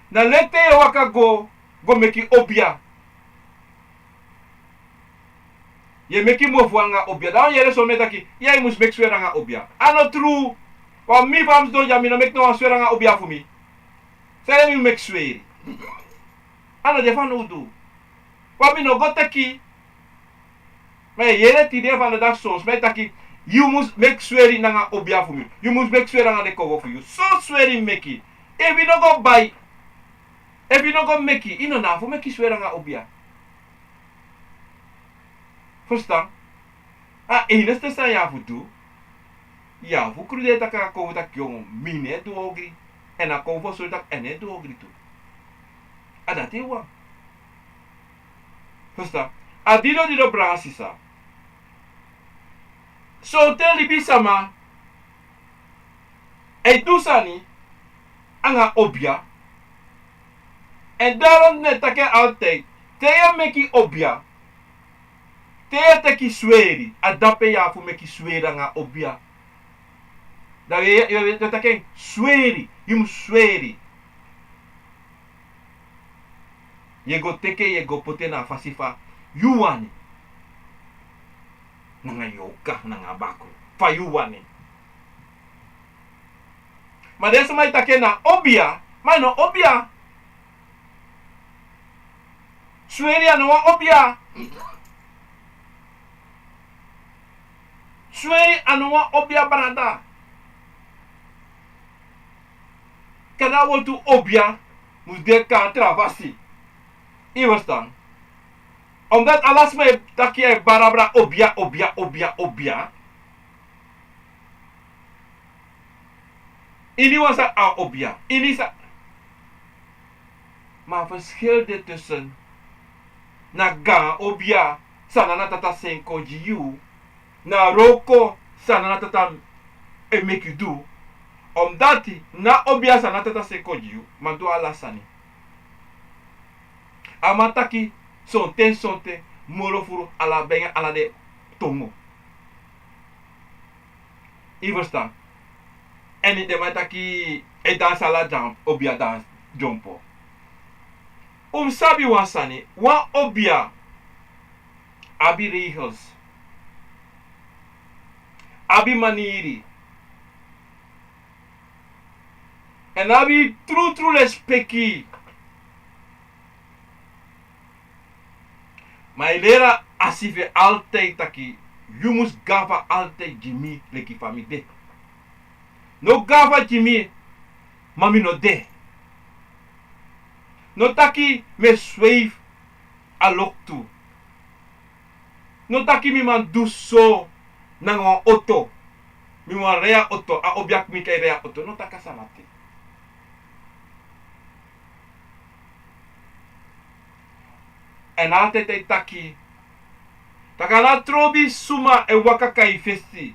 Na leti yu e waka go, go meki obia. Yu e meki mofu anga obia. Dan yu yere son sma e taki, ya, yu mus meki sweri anga obia. A no tru. Wan mi fa mi sidon dya, mi no meki no wan sweri anga obia fu mi. San ede mi mus meki sweri? A no de fanowdu. Wan mi no go teki. Ma yu e yere tide, fanowdu, dati son sma e taki, yu mus meki sweri nanga obia fu mi. Yu mus meki sweri nanga den konfo fu yu. So sweri mi meki. Efu yu no go bai, efu yu no go meki, yu no abi fu meki sweri nanga obia. Ferstan? A enigste san yu abi fu du, Ya fu kruderi taki a kon fu taki yongo mi no e du ogri. Èn a kon fu sori taki a no e du ogri tu. A dati wan. Fusutan? A didon didon brada sisa. Sonten libisama e du sani anga obia. Èn daro mi e taki en altide, te yu e meki obia, te yu e teki sweri, a dape yu abi fu meki sweri anga obia. Dan yu e taki en sweri, yu mus sweri. Yu e go teki en, yu e go poti en na a fasi fa yu wani. Nanga yu oka nanga a bakru fa yu wani. Ma den sma e taki en na obia, ma a no obia. Sweri a no wan obia. Sweri a no wan obia brada. Kande a wortu obia mus de kon na tra fasi. Yu e ferstan? Omdati ala sma e taki a e barabra obia, obia, obia, obia. Ini wan sani a obia, ini sa. Ma a ferskil de tusun na gaan obia san Nana Tata seni kon gi yu, na wroko san Nana Tata e meki yu du. Omdati na obia san Nana Tata seni kon gi yu man du ala sani. A man taki sonten sonten moro furu ala ben ala den tongo. Yu e ferstan? Èn den man e taki e dansi ala dyompo, obia dansi dyompo. Un mus sabi wan sani, wan obia abi regels, abi maniri, èn abi trutru lespeki. Ma yu leri a sifi en altide taki yu mus gafa altide gi mi leki fa mi de. No gafa gi mi ma mi no de. No taki mi e sweifi a loktu. No taki mi man du so nanga wan oto. Mi man rei a oto, a obia kon meki a e rei a oto. No taki a sani dati. Èn altide a e taki taki a no trobi suma e waka kon na yu fesi,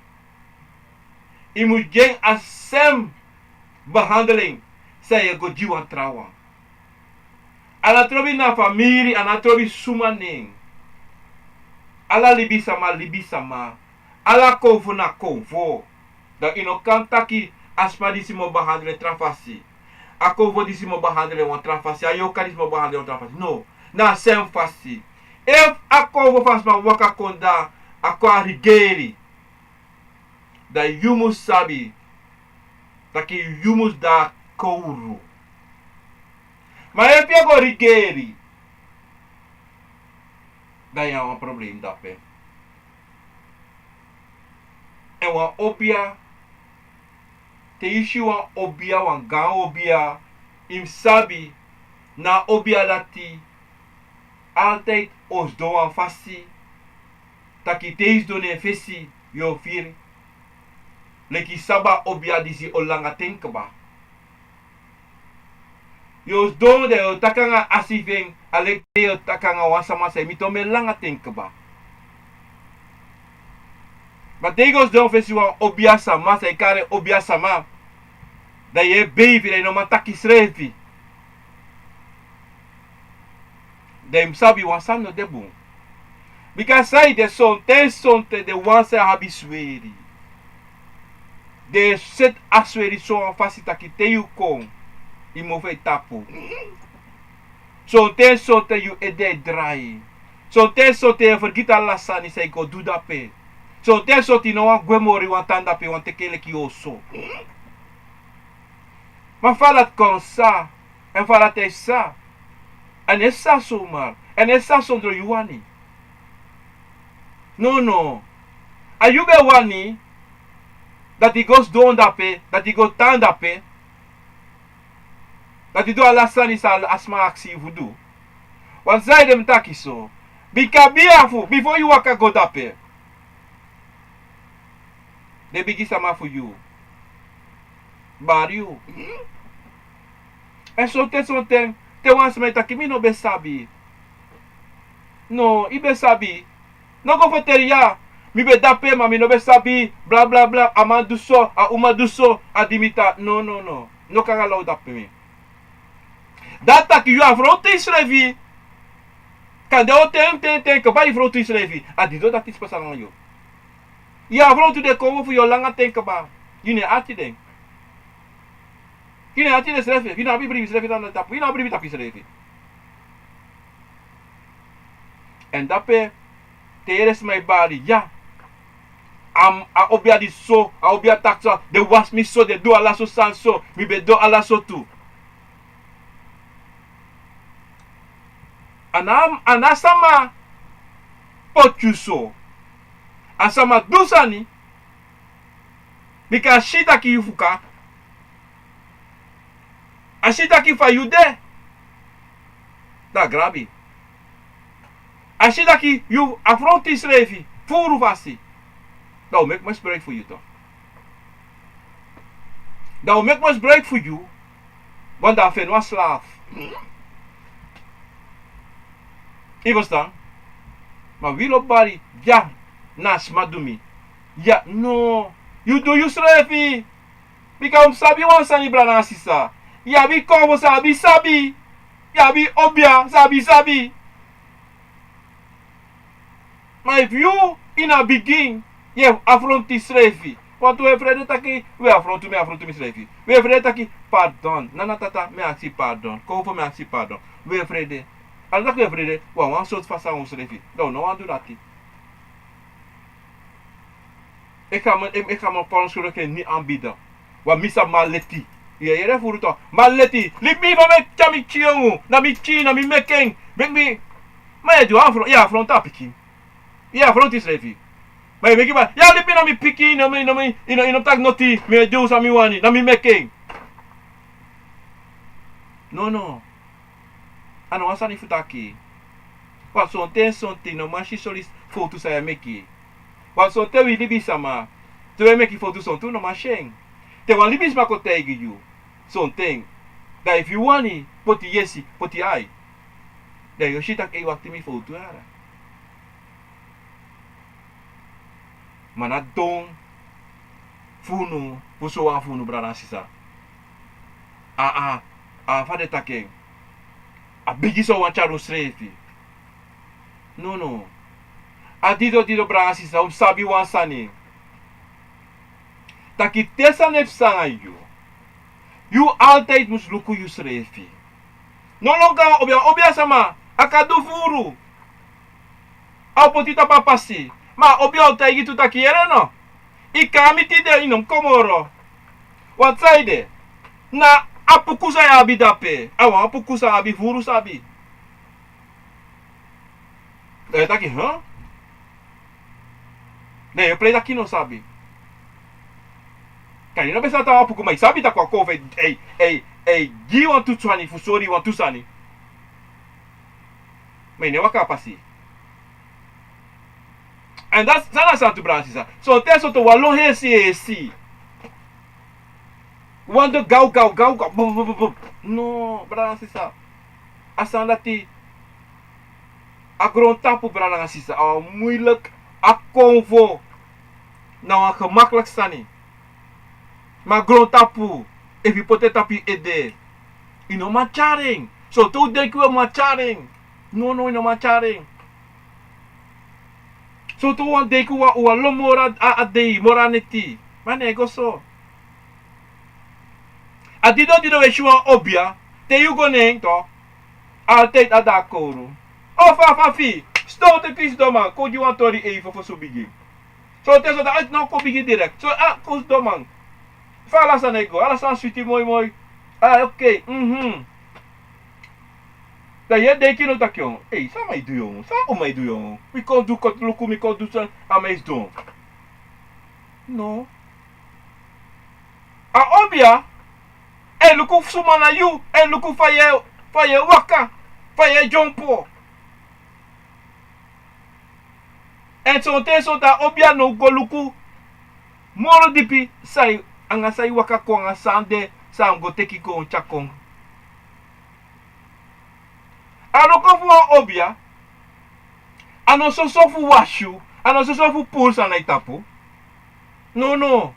yu mus gi en a sem behandeling san yu e go gi wan trawan. A no trobi na famiri, a no trobi suma nen. Ala libisama, libisama. Ala konfo na konfo. Dan yu no kan taki a sma disi mus behandel en tra fasi, a konfo disi mus behandel en wan tra fasi, a yorka disi mus behandel en wan tra fasi. No, na a sem fasi. Efu a konfo fu a sma waka kon, dan a kon a rigeri, dan yu mus sabi taki yu mus de a kowru. Ma efu yu e go rigeri, dan yu na wan problem dape. Èn wan obia, te yu si wan obia, wan gaan obia, yu mus sabi na a obia dati altide o sidon wan fasi taki te yu sidon na en fesi yu o firi leki sabi a obia disi o langa ten kaba. Yu o sidon, dan yu o taki anga a sifi en, a leki te yu o taki anga wan sama san e miti omen langa ten kaba. Ma te yu go sidon fesi wan obia sama san e kari en obia sama, dan yu e beifi, dan yu no man taki srefi. Dan yu mus sabi wan sani no de bun. Bika sanede, sonten sonten den wan san e abi sweri, den e seti a sweri so wan fasi taki te yu kon, yu mofu e tapu. Sonten sonten yu ede e drai. Sonten sonten yu e fergiti ala sani san yu go du dape. Sonten sonten yu no wani gwe moro, yu wani tan dape, yu wani teki en leki yu oso. Ma fa dati kon sa? Èn fa dati e sa? A no e sa somar, a no e sa sondro yu wani. Nono. A yu ben wani dati yu go sidon dape, dati yu go tan dape, dati yu du ala sani san a sma aksi yu fu du. Wan sanede mi taki so. Bika bia fu, bifo yu waka go dape, den bigi sama fu yu bari yu. Èn sonten sonten te wan sma e taki mi no ben sabi. No, i ben sabi. No go ferteri ya. Mi ben dape ma mi no ben sabi. Blablabla, a man du so, a uma du so, a di mi ta. No, no, no. No kan allow dape mi. Dati taki yu afrontu yusrefi. Kande o ten ten ten kaba yu frontu yusrefi. A di do dati pasa nanga yu. Yu afrontu den konfo fu yu langa ten kaba. Yu no e ati den. Yu no e ati den srefi. Yu no abi bribi srefi na tapu yu no abi bribi tapu yusrefi. Èn dape te yere sma e bari ya. A obi a di so, a obi a taki so, den wasi mi so, den du ala so sani so, mi ben du ala so tu. A na a na sama poti yu so. A sama du sani. Bika a si taki yu fuka. A si taki fa yu de. Da grabi. A si taki yu afrontu yusrefi furu fasi. Da o meki mesi break fu yu to. Da o meki mesi break fu yu. Wan da a feni wan slafu. I ferstan? Ma wi lobi bari ya. Na sma du mi. Ya no. Yu du yusrefi. Bika un mus sabi wan sani brada nanga sisa. Yu abi konfo san abi sabi. Yu abi obia san abi sabi. Ma efu yu ini a bigin yu e afrontu yusrefi. Wantu un e frede taki un e afrontu mi e afrontu misrefi. Un e frede taki pardon nana tata mi e aksi pardon konfo mi e aksi pardon. Un e frede. A no taki un e frede. Wan wan sortu fasi nanga unsrefi. Da un no wani du dati. Eki a man pon skuru eki en ni anbida. Wan mi sabi man leti. Yu e yere furu to man leti libi mi fa mi e tyari mi tyari yongu na mi tyari na mi meki en. Meki mi. Ma yu e du afrontu a pikin. Yu e afrontu yusrefi. Ma yu meki man yu a libi na mi pikin yu no mi yu no mi yu no taki noti mi e du san mi wani na mi meki en. Nono. A no wan sani fu taki. Wan sonten sonten no man si sori fowtu san yu e meki. Wan sonten wi libisama te wi e meki fowtu sonten un no man si en. Te wan libisma kon taigi yu sonten, dan efu yu wani poti yesi poti ai. Dan yu o si tak' ei wakti mi fowtu yara. Ma na don fu unu fu sowan fu unu brada nanga sisa. A a fa den taki en. A bigi sowan tyari unsrefi. Nono. A dido dido brada nanga sisa un mus sabi wan sani. Taki te sani e psa nanga yu, yu altide mus luku yusrefi. No lon kon a wan obi a wan obi a sama. A kan du furu. A o poti yu tapu a pasi. Ma a obi a o taigi tu taki yere no. Yu kon na mi tide yu no mus kon moro. Wan saide? Na a puku san yu abi dape a wan puku san abi furu sabi. Dan yu e taki dan yu e prei taki yu no sabi. Kan yu no ben santa wan puku ma yu sabi tak' wan kon fu e gi yu wantu sani fu sori yu wantu sani. Ma yu no e waka a pasi. Èn dati san na santu brada sisa. Sonten sonten wan lon hesi hesi. Wan de gaw gaw gaw gaw. No brada sisa. A sani dati a grontapu brada nanga sisa a wan muilik. A konfo na wan gemakliki sani. Ma grontapu efu yu poti en tapu yu ede, yu no man tyari en. Sortu un denki un e man tyari en. Nono yu no man tyari en. Sortu un wani denki un wani lon moro a dei moro a neti. Ma no e go so. A dido dido un e si wan obia. Te yu go na en altide a de a kowru. O fa fa fi sidon te pisi sidon man kon gi wan tori ei fofosu bigin. Sonten sonten a no kon bigin direkt so a kon sidon man. Fa ala sani e go ala sani switi moi moi. Ala okei. Dan yu e denki no taki on ei san a man e du yu on san a uma e du yu on? Mi kon du koti luku mi kon du san a man e sidon. No. A obia e luku fu suma na yu e luku fa yu e waka fa yu e dyompo. Èn sonten sonten a obia no go luku Moro dipi, san e, anga san e waka kon, anga san de, san a mu go teki kon tyari kon. A wroko fu wan obia, a no soso fu wasi yu, a no soso fu puru sani na yu tapu. Nono.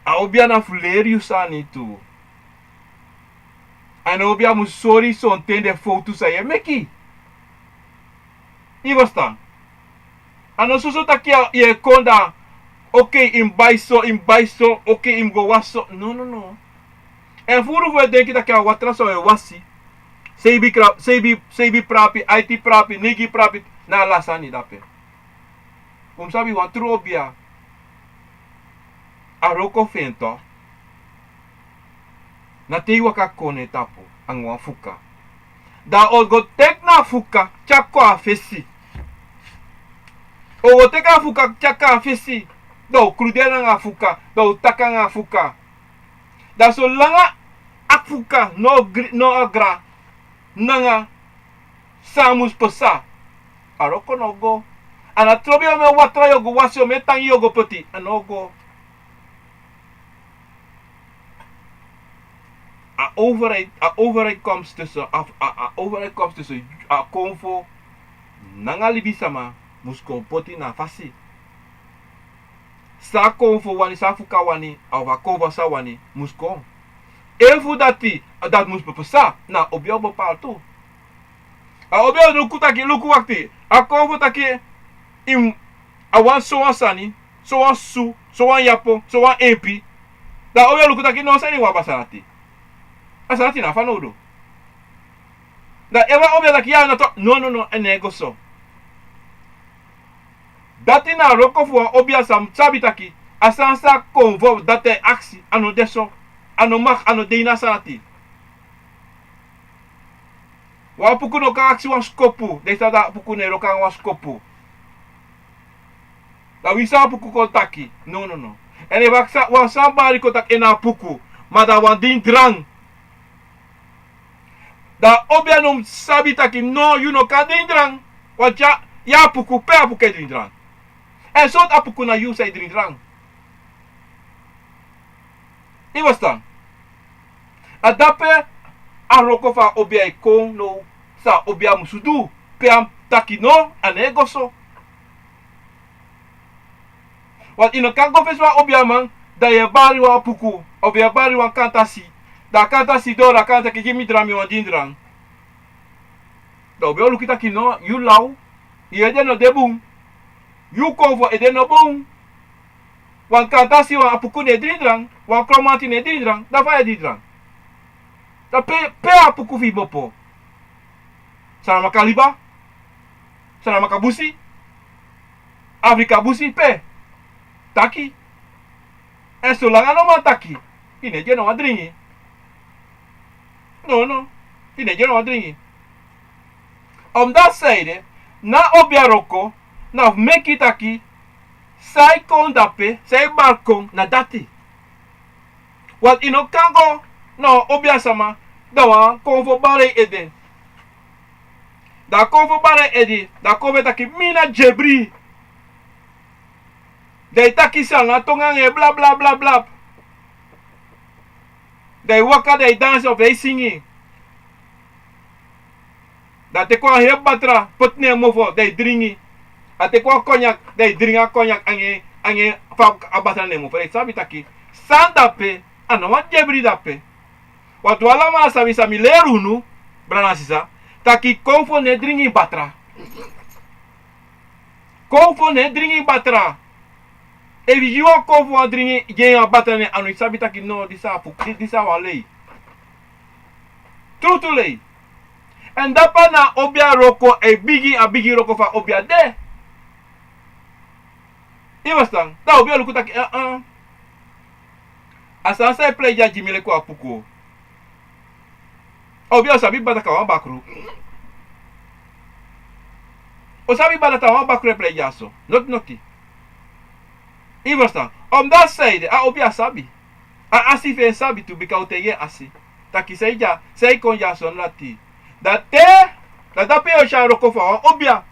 A obia na fu leri yu sani tu. A no obia mu sori sonten den fowtu san yu e meki. Yu e ferstan? A no soso taki yu e kon dan, okei, yu mus bai so, yu mus bai so, okei, yu mus go wasi so. Nono. Èn furu fu e denki taki a watra san wi e wasi, seibi kra-, seibi, seibi prapi, aiti prapi, neigi prapi, na ala sani dape. Un mus sabi wan tru obia. A wroko fu en tu, na te yu waka kon na en tapu anga wan fuka. Dan a o go teki na a fuka tyari kon a fesi. A o go teki a fuka tyari kon a fesi. Dan a o kruderi anga a fuka, dan a o taki anga a fuka. Dan solanga a fuka no gri-, no agri nanga san mus pasa, a wroko no go. A no trobi omeni watra yu o go wasi, omeni tangi yu o go poti, a no go. A overheid, a overheid komt tussen, a, a, a overheid komt tussen, a konfo nanga libisama mus kon poti na fasi. San a konfo wani, san a fuka wani, a, of a konfo san wani, mus kon. Efu dati, dati mus pasa, na obia o bepaal tu. A obia o luku taki, luku wakti. A konfo taki, yu mus, a wani sowan sani, sowan susu, sowan yapo, sowan empi. Dan a obia o luku taki, no, san yu wani, a sani dati. A sani dati na fanowdu. Dan efu a obia taki, ya, na tu, no, no, no, a no e go so. Dati na a wroko fu wan obia san mus sabi taki, a sani san a konfo dati e aksi, a no de so, a no mag, a no de ini a sani dati. Wan apuku no kan aksi wan skopu, dan yu sabi dati a apuku no e wroko nanga wan skopu. Dan winsi a apuku kon taki, no, no, no. Èn efu a sa-, wan sani bari kon taki en na apuku, ma dan a wani dringi drank. Dan a obia no mus sabi taki, no, yu no kan dringi drank. Wan tyari, yu apuku, pe a apuku e dringi drank? Èn sortu apuku na yu san e dringi drank? Yu e ferstan? A dape a wroko fu a obia e kon now, san a obia musu du, pe a mus taki no, a no e go so. Want yu no kan go fesi wan obiaman, dan yu e bari wan apuku, of yu e bari wan kantasi. Dan a kantasi doro, a kantasi taki gi mi drank, mi wani dringi drank. Dan obia o luku taki no, yu law, yu ede no de bun. Yu konfo ede no bun. Wan kantasi, wan apuku no e dringi drank, wan kromanti no e dringi drank, dan fa yu e dringi drank? Dan pe, pe a apuku fu yu bopo? Saramaka liba? Saramaka busi? Afrika busi pe? Taki. Èn solanga no man taki, yu no e gi en no wan dringi. No, no. Yu no e gi en no wan dringi. Omdati san ede, na obia wroko, na fu meki taki, san e kon dape, san e bari kon, na dati. Want yu no kan go na wan obiasama, dan wan konfo bari en ede. Dan a konfo bari en ede, dan a konfo e taki mi na Djebri. Dan yu taki san na tongo anga en bla, bla, bla, bla. Dan yu waka, dan yu dansi of dan yu singi. Dan a teki wan heri batra, poti na en mofo, dan yu dringi. A teki wan konyak, dan yu dringi a konyak anga en, anga en fa a batra na en mofo. Dan yu sabi taki, san dape, a no wan Djebri dape. Want un alamala sabi san mi leri unu, brada nanga sisa, taki konfo no e dringi batra. Konfo no e dringi batra. Efu yu gi wan konfo wan dringi, gi en wan batra, ne a no e sabi taki no, disi a fu, di-, disi a wan lei. Trutru lei. Èn dape na obia wroko e bigin, a bigin wroko fu a obia de. Yu e ferstan? Dan obia o luku taki, eh, eh. A sani san e prei dya gi mi leki wan apuku. Obia, o sabi bata kan wan bakru? O sabi bata kan wan bakru e prei dyaso? Noti noti. Yu e ferstan? Omdati san ede, a obia sabi. A asi fu en sabi tu, bika a o taigi en asi taki san e dya, san e kon dyaso na dati. Dan te, dan dape yu o si a wroko fu a wan obia.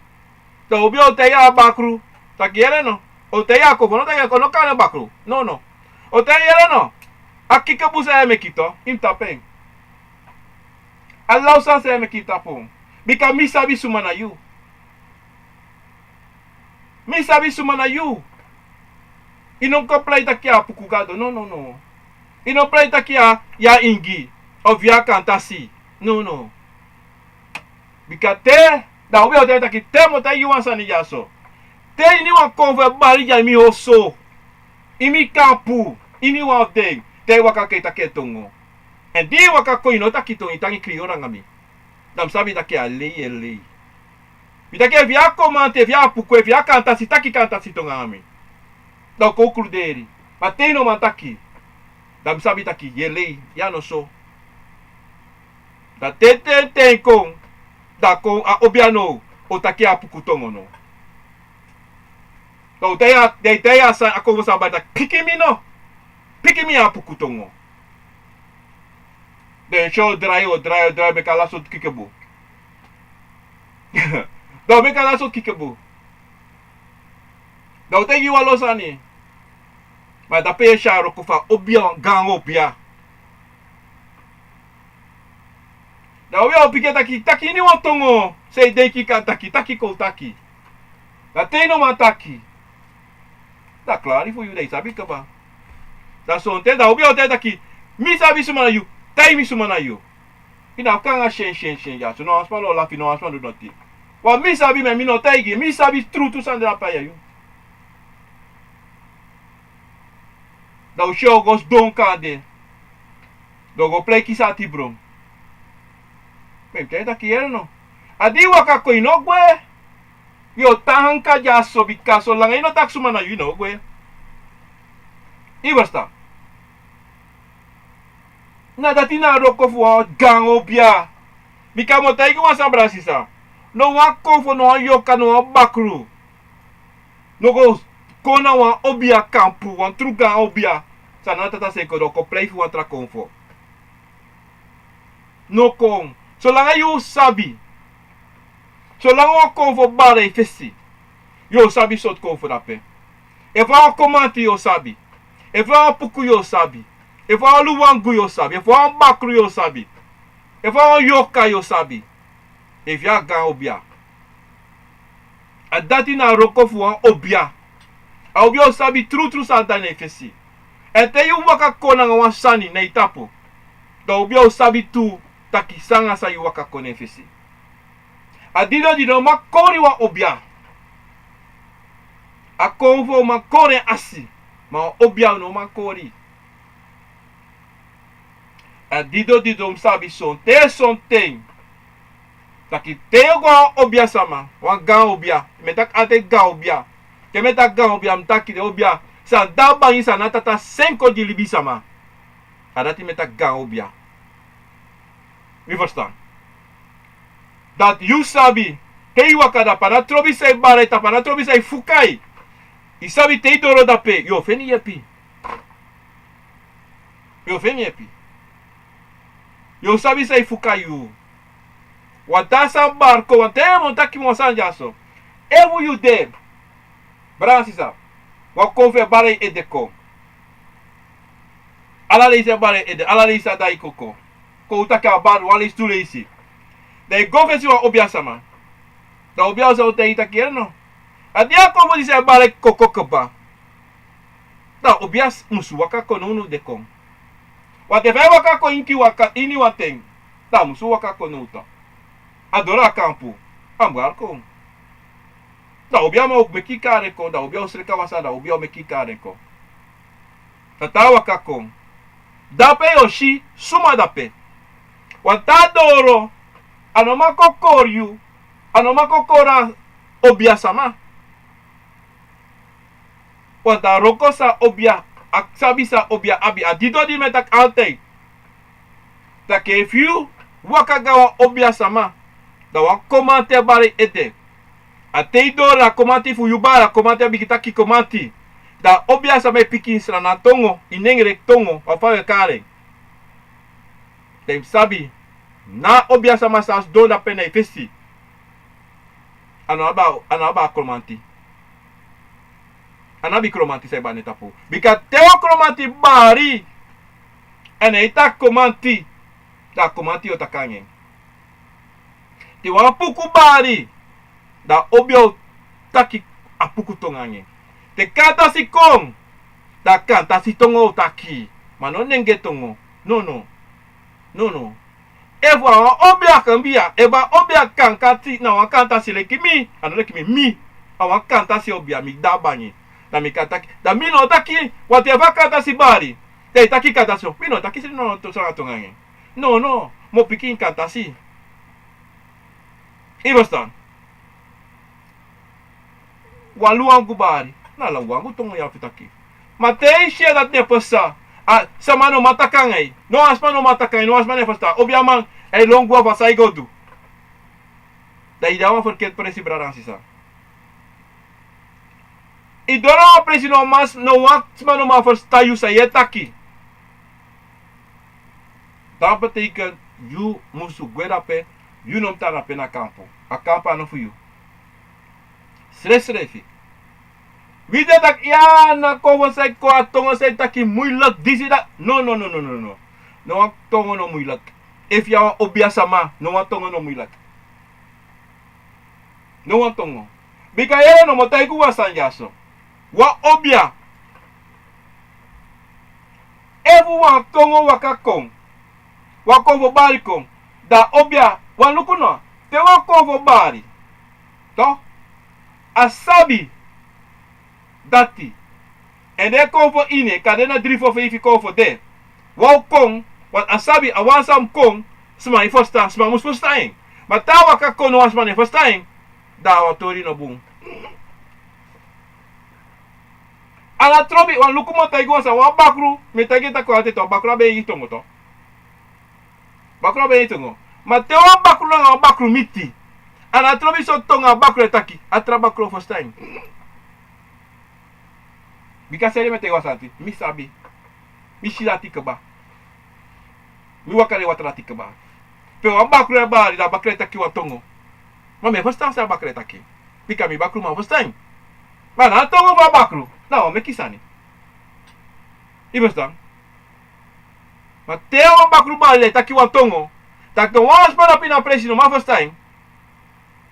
Dan obia o taigi a bakru taki yere no. O te yu a kon fu no taki a kon no kari en bakru. No, no. O te yu yere no. A kikebu san yu e meki tu, yu mus tapu en. A law sani san yu e meki yu tapu. Bika mi sabi suma na yu. Mi sabi suma na yu. Yu no kon prei taki yu a puku Gado. No, no, no. Yu no prei taki yu a, yu a ingi. Of yu a kantasi. No, no. Bika te, da un be o taigi taki te mi o taigi yu wan sani dyaso. Te iniwan kon fu e bari dya ini mi oso, ini mi kampu, iniwan fu den, te yu waka kon e taki en tongo. Èn di yu waka kon yu no taki tongo, yu tangi kriyoro nanga mi. Da mi sabi taki a lei yu e lei. Mi taki efu yu a komanti, efu yu a puku, efu yu a kantasi, taki kantasi tongo nanga mi. Da un kon kruderi. Ma te yu no man taki, da mi sabi taki yu e lei, yu a no so. Da te ten ten kon, da kon a obia now o taki a puku tongo no. Da un tai a, da yu tai a san a kon fu san bari taki piki mi no. Piki mi a puku tongo. Den si o drai, o drai, o drai, meki ala sortu kikebu. Da o meki ala sortu kikebu. Da o taigi yu wan lo sani. Ma dape yu e si a wroko fu a obia, gaan obia. Da obia o piki en taki, taki iniwan tongo san yu denki yu kan taki, taki kon taki. Da te yu no man taki, da klari fu yu, da yu sabi kaba. Da sonten da obia o taigi taki, mi sabi suma na yu, taigi mi suma na yu. Yu na fu kon nanga syen, syen, syen dyaso. No wan sma no lafi, no wan sma no du noti. Wan mi sabi, ma mi no taigi, mi sabi tru tru san de na pai a yu. Da un si o go sidon kon anda. Da un go prei kisi ati bron. Ma mi taigi taki yere no. A di yu waka kon yu no gwe. Yu o tan hanka dyaso bika solanga yu no taki suma na yu, yu no gwe. Yu ferstan? Na dati na a wroko fu wan gaan obia. Bika mi o taigi wan sani brada sisa. No wan konfo, no wan yorka, no wan bakru no go kon na wan obia kampu, wan tru gaan obia. San na tata seni kon, da o kon prei fu wan tra konfo. No kon. Solanga yu sabi. Solanga wan konfo bari na yu fesi, yu o sabi sortu konfo dape. Efu a wan komanti yu o sabi. Efu a wan puku yu o sabi. Efu a wan luwangu yu o sabi. Efu a wan bakru yu o sabi. Efu a wan yorka yu o sabi. Efu yu a gaan obia. A dati na a wroko fu wan obia. A obia o sabi tru tru san de na yu fesi. Èn te yu waka kon nanga wan sani na yu tapu, da a obia o sabi tu taki san nanga san yu waka kon na yu fesi. A didon didon man kori wan obia. A konfo man kori en asi, ma wan obia no man kori. A didon didon mus sabi sonten sonten taki te yu go a wan obia sama, wan gaan obia, mi e taki altijd gaan obia. Te mi e taki gaan obia, mi taki den obia san de a bangi, san na tata seni kon gi libisama. A dati mi e taki gaan obia. Yu ferstan? Dati yu sabi, te yu waka dape, a na trobi san e bari yu tapu, a na trobi san e fuka yu. Yu sabi te yu doro dape, yu o feni yepi. Yu o feni yepi. Yu o sabi san e fuka yu. Wan taa sani bari kon, wan ten mi o taki mi wan sani dyaso. Efu yu de, brada sisa, wan konfo e bari yu ede kon. Ala leisi e bari yu ede, ala leisi a de a yu koko. Kon un taki a bari wan leisi, tu leisi. Da yu go fesi wan obia sama. Da obia o sa o taigi yu taki yere no. A di a konfo disi e bari yu koko kaba. Da obia musu waka kon nownow de kon. Want efu a e waka kon inki waka ini wan ten, da a musu waka kon now tu. A doro a kampu, a mus go kon. Da obia man o meki kari en kon, da obia o sreka wan sani, da obia o meki kari en kon. Da te a waka kon, dape yu o si suma dape. Want a doro, a no man kon kori yu, a no man kon kori a obia sama. Want a wroko san obia, a sabi san obia abi, a didon di mi e taki altijd. Taki efu yu waka go a wan obia sama, da wan komanti e bari yu ede. A te yu doro, a komanti fu yu bari, a komanti e bigin taki komanti. Da obia sama e piki ini Sranan tongo, ini Engre tongo, fa fa wi e kari en. Da yu mus sabi, na obia sama san sidon dape na yu fesi, a no abi a, a no abi a komanti. A no abi kromanti san e bari na en tapu. Bika te wan kromanti bari, èn a e taki kromanti, da a kromanti o taki anga en. Te wan puku bari, da a obia o taki a puku tongo anga en. Te kantasi kon, da a kantasi tongo o taki. Ma no nenge tongo. No, no. No, no. Efu a wan obia kan bia, efu a obia kan kantasi, na wan kantasi leki mi, a no leki mi, mi. A wan kantasi obia, mi dda bangi. Da mi kan taki, da mi no taki, wanten efu a kantasi bari. Da i taki kantasi, mi no taki seni no, to, so na tongo anga en. No, no, mi o piki en kantasi. I ferstan? Wan luwangu bari, na luwangu tongo ya fu taki. Ma te i si dati ne pasa, a, sama no man taki anga i. No wan sma no man taki anga i, no wan sma no e ferstan. Obiaman, a e lon gwe fu a san i go du. Da i de a wan ferketi presi, brada nanga sisa. I doro a presi, no wan sma no man ferstan yu san yu e taki. Dati betekent yu musu gwe drape, yu no mus tan drape na kampu. A kampu a no fu yu. Srefsrefi. Wi de taki ya na kon fu san i kon a tongo san i taki muilek disi dati. No, no, no, no, no. No wan tongo no muilek. Efu yu a wan obia sama, no wan tongo no muilek. No wan tongo. Bika yere no mi o taigi wan sani dyaso. Wan obia. Efu wan tongo waka kon, wan konfo bari kon, da obia, wan luku no, te wan konfo bari, to, a sabi dati. Èn den konfo ini en, kande na dri fo feifi konfo de. Wan o kon, want a sabi a wan san mus kon, sma e ferstan, sma mus ferstan en. Ma te a waka kon, no wan sma no e ferstan en, da a wan tori no bun. A na trobi, wan luku mi o taigi wan sani, wan bakru, mi e taigi en taki wan ten, wan bakru abi en tongo to. Bakru abi en tongo. Ma te wan bakru nanga wan bakru miti, a na trobi sortu tongo a bakru e taki, a tra bakru o ferstan en. Bika seri mi e taigi wan sani, mi sabi. Mi si dati kaba. Mi waka den watra dati kaba. Pe wan bakru e bari, da a bakru e taki wan tongo. Ma mi e ferstan san a bakru e taki. Bika mi bakruman ferstan en. Ma na a tongo fu a bakru, na wan meki sani. I ferstan? Ma te wan bakru bari, da a taki wan tongo, taki wan sma drape na presi, no man ferstan en.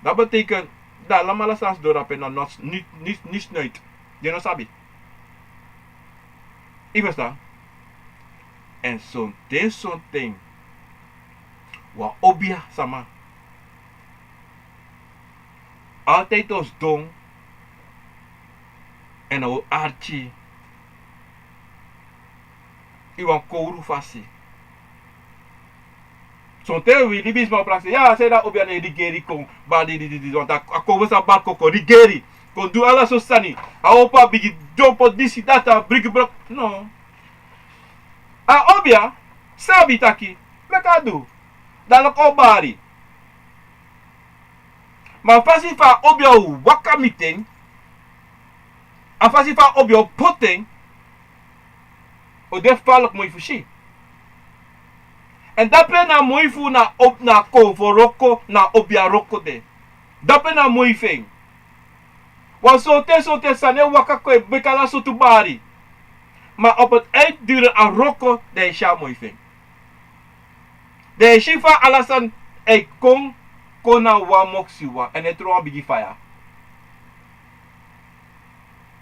Dati betekent, da alamala san sidon drape na no, ni, ni, ni snuit. Den no sabi. I ferstan? Èn sonten, sonten, wan obia sama, altijd o sidon èn a o arki ini wan kowru fasi. Sonten wi libisma o prakseri, ya, san ede, a obia na e rigeri kon, bari dididi, want a, a konfo sa bari kon, kon rigeri, kon du ala sortu sani. A opo, a bigin dyompo, disi, dati, a brigi brok. No. A obia sabi taki, meki a du. Dalek a o bari. Ma a fasi fa a obia o waka miti en, a fasi fa a obia o poti en, o de falek moi fu si. Èn dape na moi fu na ob-, na konfo wroko, na obia wroko de. Dape na moi fu en. Wan sortu, sortu sani e waka kon e meki ala sortu bari. Ma op het eind duren a wroko, dan e si a moi fu en. Dan e si fa ala sani e kon, kon na wan moksi wan, èn e tron wan bigi faya.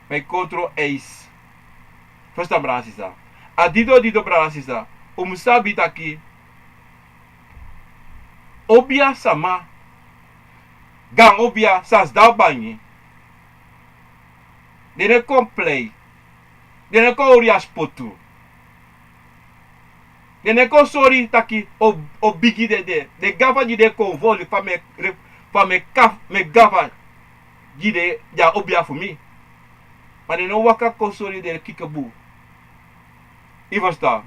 Ma e kon tron ijs. Ferstan, brada sisa? A didon, didon, brada sisa, un mus sabi taki obia sama, gaan obia san sidon a bangi, den no e kon plei. Den no e kon hori a spotu. Den no e kon sori taki o, o bigi dede. Den gafa gi den konfo, fa mi e, fa mi e kaf-, mi e gafa gi den, den a obia fu mi. Ma den no waka kon sori den kikebun. I ferstan?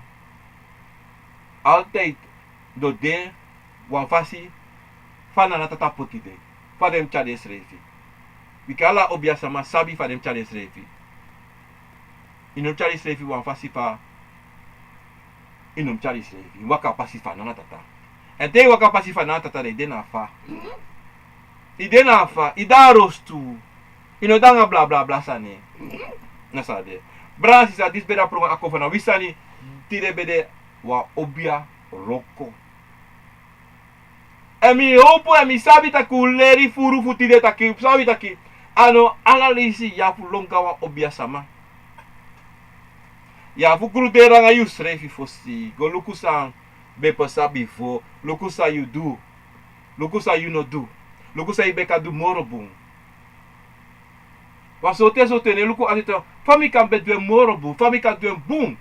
Altijd den o de wan fasi fa Nana Tata poti den, fa den mus tyari densrefi. Bika ala obia sama sabi fa den mus tyari densrefi. I no mus tyari yusrefi wan fasi fa, i no mus tyari yusrefi, i waka pasi fa Nana Tata. Èn te i waka pasi fa Nana Tata, dan i de na fa. I de na fa, i de a rostu. I no de anga blablabla sani. Na san a de. Brada, sisa, disi ben de a program Akon Fu Na Wi Sani. Tide ben de wan obia wroko. Èn mi howpu èn mi sabi taki un leri furu fu tide taki, sabi taki a no ala leisi yu abi fu lon go na wan obia sama. Yu abi fu gruderi nanga yusrefi fosi, go luku san ben pasa bifo, luku san yu du, luku san yu no du, luku san yu ben kan du moro bun. Wan sortu, sortu, ne luku ati tu, fa mi kan ben du en moro bun, fa mi kan du en bun.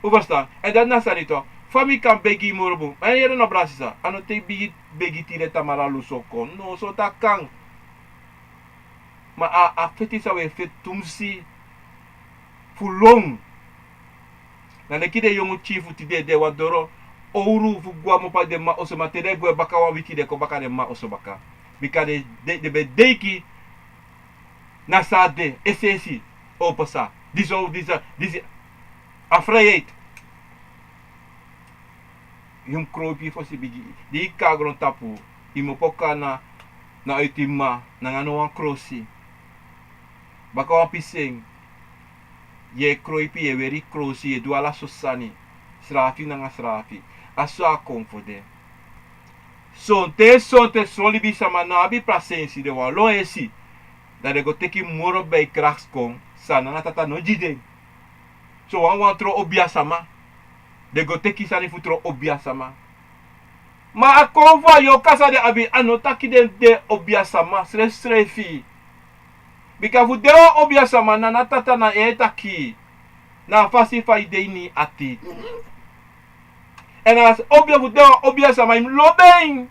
Un ferstan? Èn dati na sani tu, fa mi kan begi moro bun. Ma yu yere no, brada, sisa, a no te yu bigin begi tide tamara lusu o kon. No, so a kan. Ma a, a feti san un e feti tumsi fu lon. Na leki den yongu pikin fu tide, den wan doro owru fu go na mopo na den mama oso, ma te den gwe baka wan wiki den kon baka na den mama oso baka. Bika den, den, den ben denki na san a de, es'esi o pasa. Disi o, disi, disi a vrijheid. Yu mus kroipi fosi bigi. Di yu kon na grontapu, yu mu opo kon na, na uiti mama, nanga no wan krosi. Baka wan pisen, yu e kroipi, yu e weri krosi, yu e du ala sortu sani. Srafi nanga srafi. A so a kon fu de. Sonten, sonten son libisama no abi prasensi, den wan lon esi. Dan den go teki moro bai krakti kon, san Nana Tata no gi den. So wan wan tron obia sama. Den go teki sani fu tron obia sama. Ma a kon fu a yorka san den abi, a no taki den de obia sama srefsrefi. Bika fu de wan obia sama, Nana Tata, na en e taki. Na a fasi fa yu de ini yu ati. Èn a obia fu de wan obia sama, yu mus lobi en.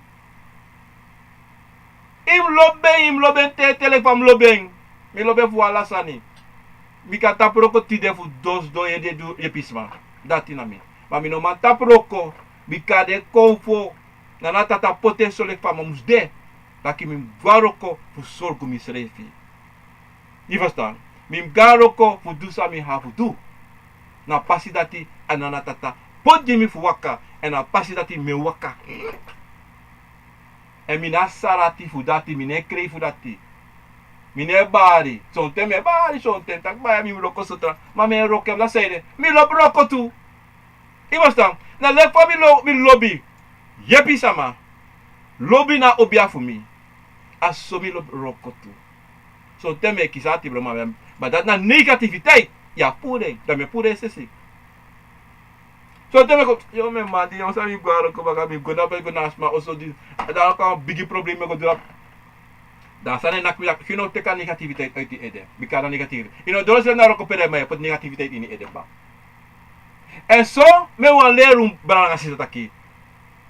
Yu mus lobi en, yu mus lobi en te, te leki fa mi lobi en. Mi lobi en fu ala sani. Mi kan tapu wroko tide fu donsidon ede du yepi sma. Dati na mi. Ma mi no man tapu wroko, bika den kon fu Nana Tata poti en so leki fa a mus de. Taki mi mus go na wroko fu sorgu misrefi. Yu ferstan? Mi mus go na wroko fu du san mi abi fu du. Na a pasi dati a Nana Tata poti gi mi fu waka, èn na a pasi dati mi e waka. Èn mi no abi sari ati fu dati, mi no e krei fu dati. Mi no e bari. Sonten mi e bari, sonten taki baya mi wroko sotra. Ma mi e wroko, èn na sanede, mi lobi wroko tu. Yu ferstan? Na leki fa mi lo-, mi lobi yepi sama, lobi na obia fu mi, a so mi lobi wroko tu. Sonten mi e kisi ati, bro, ma, ma dati na negativiteit. Yu e puru en, dan mi e puru en sesi. Sonten mi e kon, yo, mi e mandi, yo, san mi go na wroko baka, mi go na pe, go na a sma oso, di, dan a kan bigi problem mi e go du. Dan a sani e naki mi taki, fu yu no teki a negativiteit uiti yu ede. Bika na negativiteit. Yu no doro srefi na wroko pe, dan yu e poti negativiteit ini yu ede kaba. Èn so mi wani leri un brada nanga sisa taki,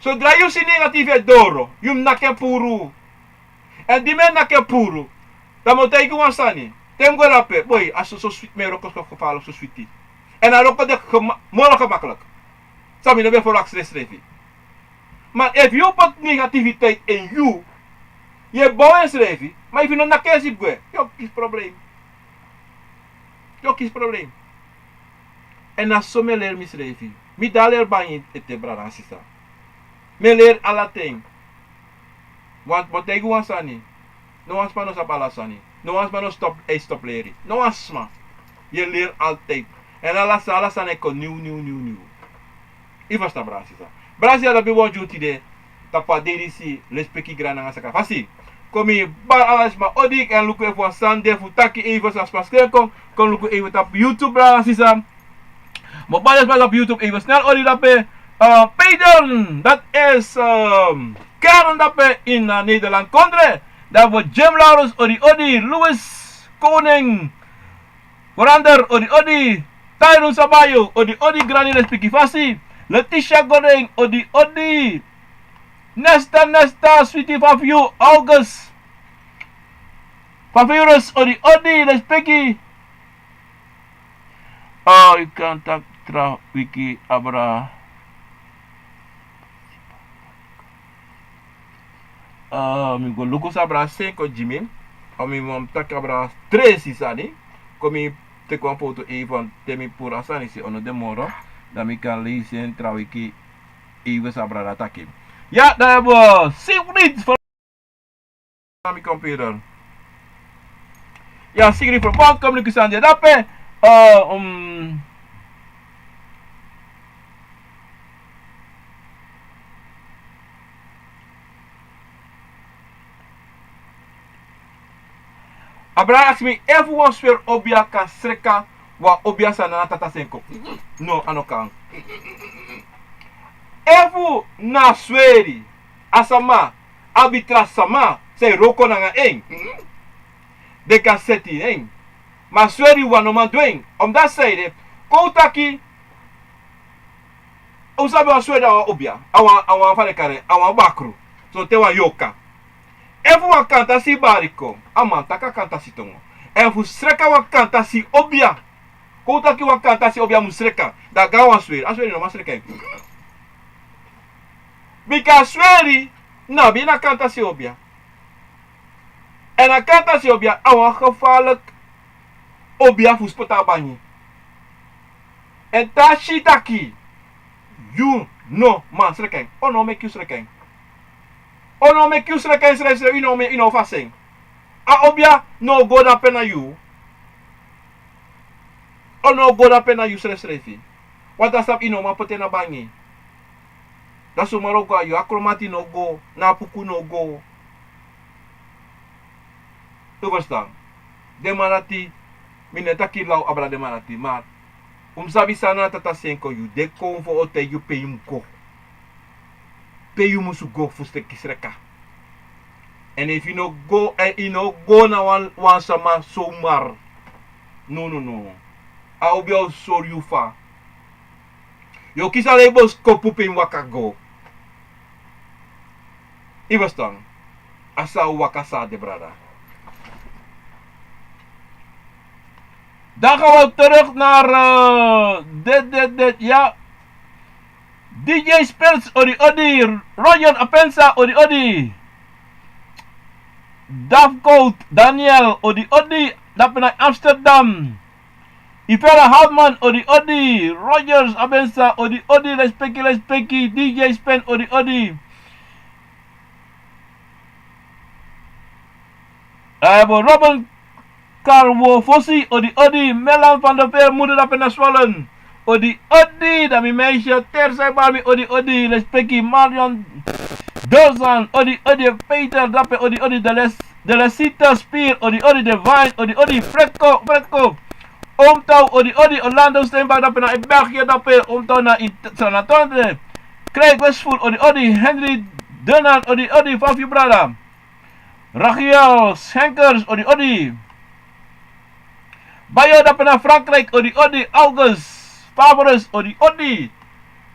sodra yu si negativiteit e doro, yu mus naki en puru. Èn di mi e naki en puru, dan mi o taigi wan sani. Te mi go drape, boi, a so, so switi, mi e wroko so, so fala so switi. Èn a wroko de gema-, moro gemakkelijk. San mi no ben ferwakti srefsrefi. Ma efu yu poti negativiteit ini yu, yu e bow ensrefi, ma efu yu no naki en si gwe, yu o kisi problem. Yu o kisi problem. Èn na so mi e leri misrefi. Mi de a lerbangi ete, brada nanga sisa. Mi e leri ala ten. Want mi o taigi wan sani. No wan sma no sabi ala sani. No wan sma no stop, e stop leri. No wan sma. Yu e leri altijd. Èn ala sani, ala sani e kon niw, niw, niw, niw. Yu ferstan, brada nanga sisa? Brada nanga sisa, dati ben wan dyu tide. Tapu a dei disi, lespeki, grani nanga saka fasi. Kon mi bari ala sma odi, èn luku efu wan sani de fu taki, efu san sma skrifi kon, kon luku efu tapu YouTube, brada nanga sisa. Mi o bari ala sma tapu YouTube, efu snel odi drape. Eh, Peter, dat is, ehm, Karen drape in, eh, Nederland kondre. Dan fu Jim Laurens, odi odi, Louis Koning. Verander, odi odi. Tyrone Sabayo, odi odi, grani, lespeki, fasi. Letitia Goding, odi odi. Nesta, Nesta, switi, Fafio, August. Fafirus, odi odi, lespeki. Oh, yu kan taki tra wiki abra. Ah, mi go luku san brada seni kon gi mi. Of mi man taki abra tresi sani. Kon mi teki wan foto efu, te mi puru a sani, si a no de moro. Dan mi kan leisi en tra wiki efu san brada taki. Ya, dan yu abi, eh, Sifrit fu na mi computer. Ya, Sigrid Verbank, kominiki sani de dape. Eh, um, Abraham aksi mi efu wan sweri obia kan sreka wan obia san na na tata senko. No, a no kan. Efu na sweri a sama abi tra sama san e wroko nanga en, den kan seti en. Ma sweri wan no man du en. Omdati san ede, kon un taki, un sabi wan sweri a wan obia, a wan, a wan fa den kari en, a wan bakru. Sonten wan yoka. Efu wan kantasi bari kon, a man taki a kantasi tongo. Efu sreka wan kantasi obia, kon un taki wan kantasi obia mu sreka, dan a gaanwan sweri, a sweri no man sreka en. Bika a sweri no abi ini a kantasi obia. Èn a kantasi obia a wan gevaarlijk obia fu spotu a bangi. Èn te a si taki yu no man sreka en, a no o meki yu sreka en. A no o meki yu sreka en srefisrefi, yu no o me-, yu no o fasi en. A obia no o go dape na yu. A no o go dape na yu srefisrefi. Wan dati sabi yu no man poti en na bangi. Dan suma no o go na yu, a kromati no o go, na a puku no o go. Yu ferstan? Den man dati, mi no e taki law abra den man dati, ma un mus sabi san na tata senko, yu de kon fu o taigi yu pe yu mus go. Pe yu musu go fu sreka. Èn efu yu no go, èn yu no go na wan, wan sama somar. No, no, no. A obia o sori yu fa yu o kisi ala yu boskopu pe yu mus waka go. Yu ferstan? A san un waka san a de, brada. Dan gaan we terug naar, eh, dit, dit, dit, ja. D J Spence, odi, odi. Roger Apensa, odi, odi. Dafgold Daniel, odi, odi. Dape na Amsterdam. Ivera Houtman, odi, odi. Rogers Apensa, odi, odi. Lespeki, lespeki. D J Spence, odi, odi. Eh, bo Robin Karwo Fosi, odi, odi. Melan van der Veer, moeder dape na Swallen. Odi, odi. Dan mi meisje Tersa Bami, odi, odi. Lespeki. Marion Dozan, odi, odi. Peter dape, odi, odi. De Les-, de Lesita Spier, odi, odi. De Vine, odi, odi. Frekko, Frekko. Omtau, odi, odi. Orlando Steinbach dape na België dape. Omtau na in San Antonio. Craig Westful, odi, odi. Henry Denan, odi, odi. Fafi brada. Rachiel Schenkers, odi, odi. Bayo dape na Frankrijk, odi, odi. August Favres, odi, odi.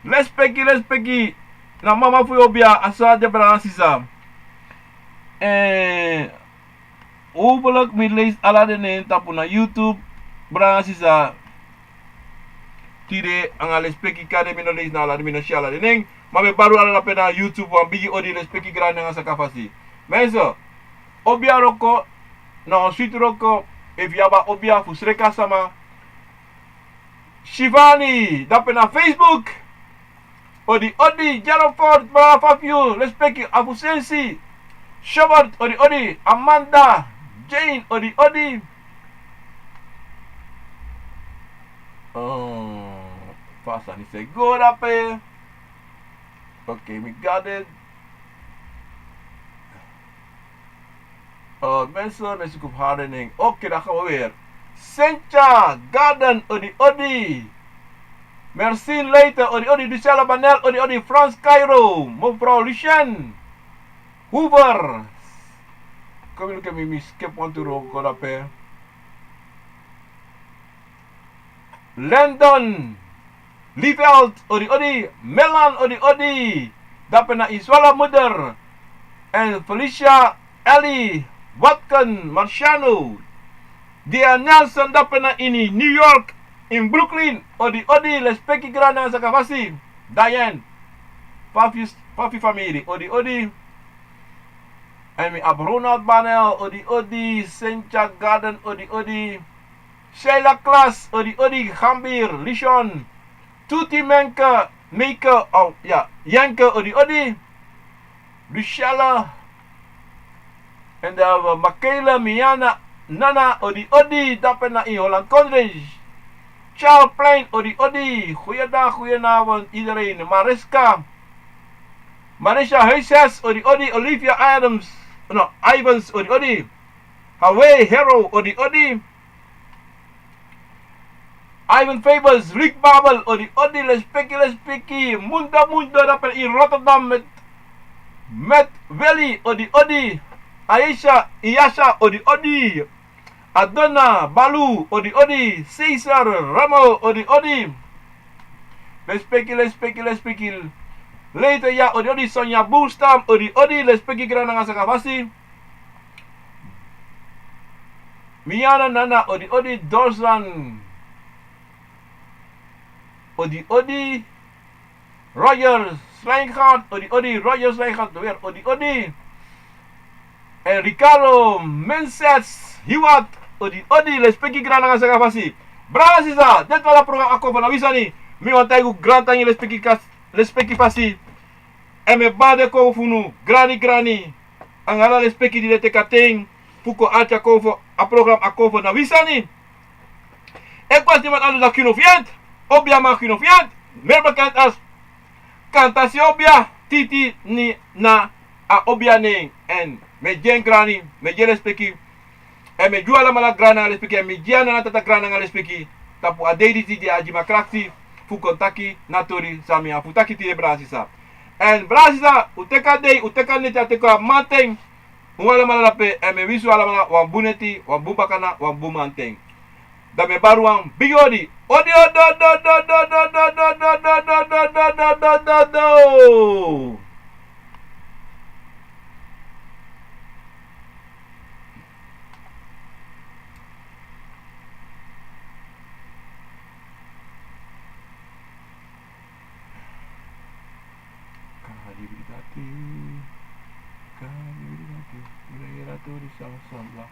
Lespeki, lespeki. Na mama fu yu obia, a san a de, brada, sisa. Eh, hopelijk mi leisi ala den nen tapu na YouTube, brada, sisa. Tide anga lespeki kande mi no leisi na ala, mi no si ala den nen. Ma mi e bari un ala dape na YouTube, wan bigi odi, lespeki, grani anga sakafasi. Mensen, obia wroko na wan switi wroko. Efu yu abi a obia fu sreka sama. Shivani dape na Facebook. Odi, odi. Gerald Ford, brada, fa fu yu? Lespeki. Afusensi Shobart, odi, odi. Amanda Jane, odi, odi. Oh, fa sani e go dape. Oké, mi got it. Eh, mensen, mensen, ik hoop harde ning. Oké, dan gaan we weer. Cynthia Garden, odi, odi. Mercine Leite, odi, odi. Lucella Banel, odi, odi. Frans Cairo, mevrouw Lucien Hoover. Kom, look at me, mi skip wan tu wroko dape. Lendon Lieveld, odi, odi. Melan, odi, odi. Dape na Iswala moeder. En Felicia Ellie Watkin Marciano. Diane Nelson, dape na ini New York, in Brooklyn. Odi, odi. Lespeki, grani anga sakafasi. Diane. Fa fu, fa fu famiri. Odi, odi. En mi abi Ronald Banel, odi, odi. Cynthia Garden, odi, odi. Sheila Klaas, odi, odi. Gambir, Lishon. Tuti Menke, Meke, oh, ya, Yenke, odi, odi. Luciella. En dan hebben we Makele, Miana, Nana, odi odi, dape na in Holland Country. Charles Plein, odi odi. Goeiedag, goedenavond iedereen. Mariska. Marisha Huisjes, odi odi. Olivia Adams, no, Ivans, odi odi. Hawe Hero, odi odi. Ivan Fables, Rick Babel, odi odi, lespeki, lespeki. Mundo, mundo, dape in Rotterdam met, met Willy, odi odi. Aisha, Iyasha, odi odi. Adona, Balu, odi odi. Caesar, Ramo, odi odi. Lespeki, lespeki, lespeki. Leite, ya, odi odi. Sonia Boelstam, odi odi. Lespeki, gran nanga sakafasi. Miana Nana, odi odi. Dorsan, odi odi. Roger Slijngaard, odi odi. Roger Slijngaard, weer odi odi. En Ricardo Menses, Hiwat, odi odi. Lespeki, gran nanga sakafasi. Brada sisa, dati wani a program Akomfo na wi sani. Mi wani taigi un grantangi, lespeki kas-, lespeki fasi. En mi e bari kon fu unu, grani grani, anga ala lespeki di den teki a ten fu kon arki Akomfo, a program Akomfo na wi sani. Efu a sma e du dati, kino fienti, obiaman, kino fienti, meri bekend as Kantasi Obia, Titi, ni na a obia nen. En mi e gi en grani, mi e gi en lespeki. En mi e gi un alamala grani nanga lespeki, en mi e gi a Nana Tata grani nanga lespeki tapu a dei disi di a gi mi a krakti fu kon taki na tori san mi abi fu taki tide, brada sisa. En brada sisa, un teki a dei, un teki a neti, a teki a mamanten. Un alamala dape, en mi e winsi un alamala wan bun neti, wan bun bakana, wan bun mamanten. Dan mi e bari wan bigi odi. Odi, odi, odi, odi. Kadibrikati, kadibrikati, ura yera tori san sambla.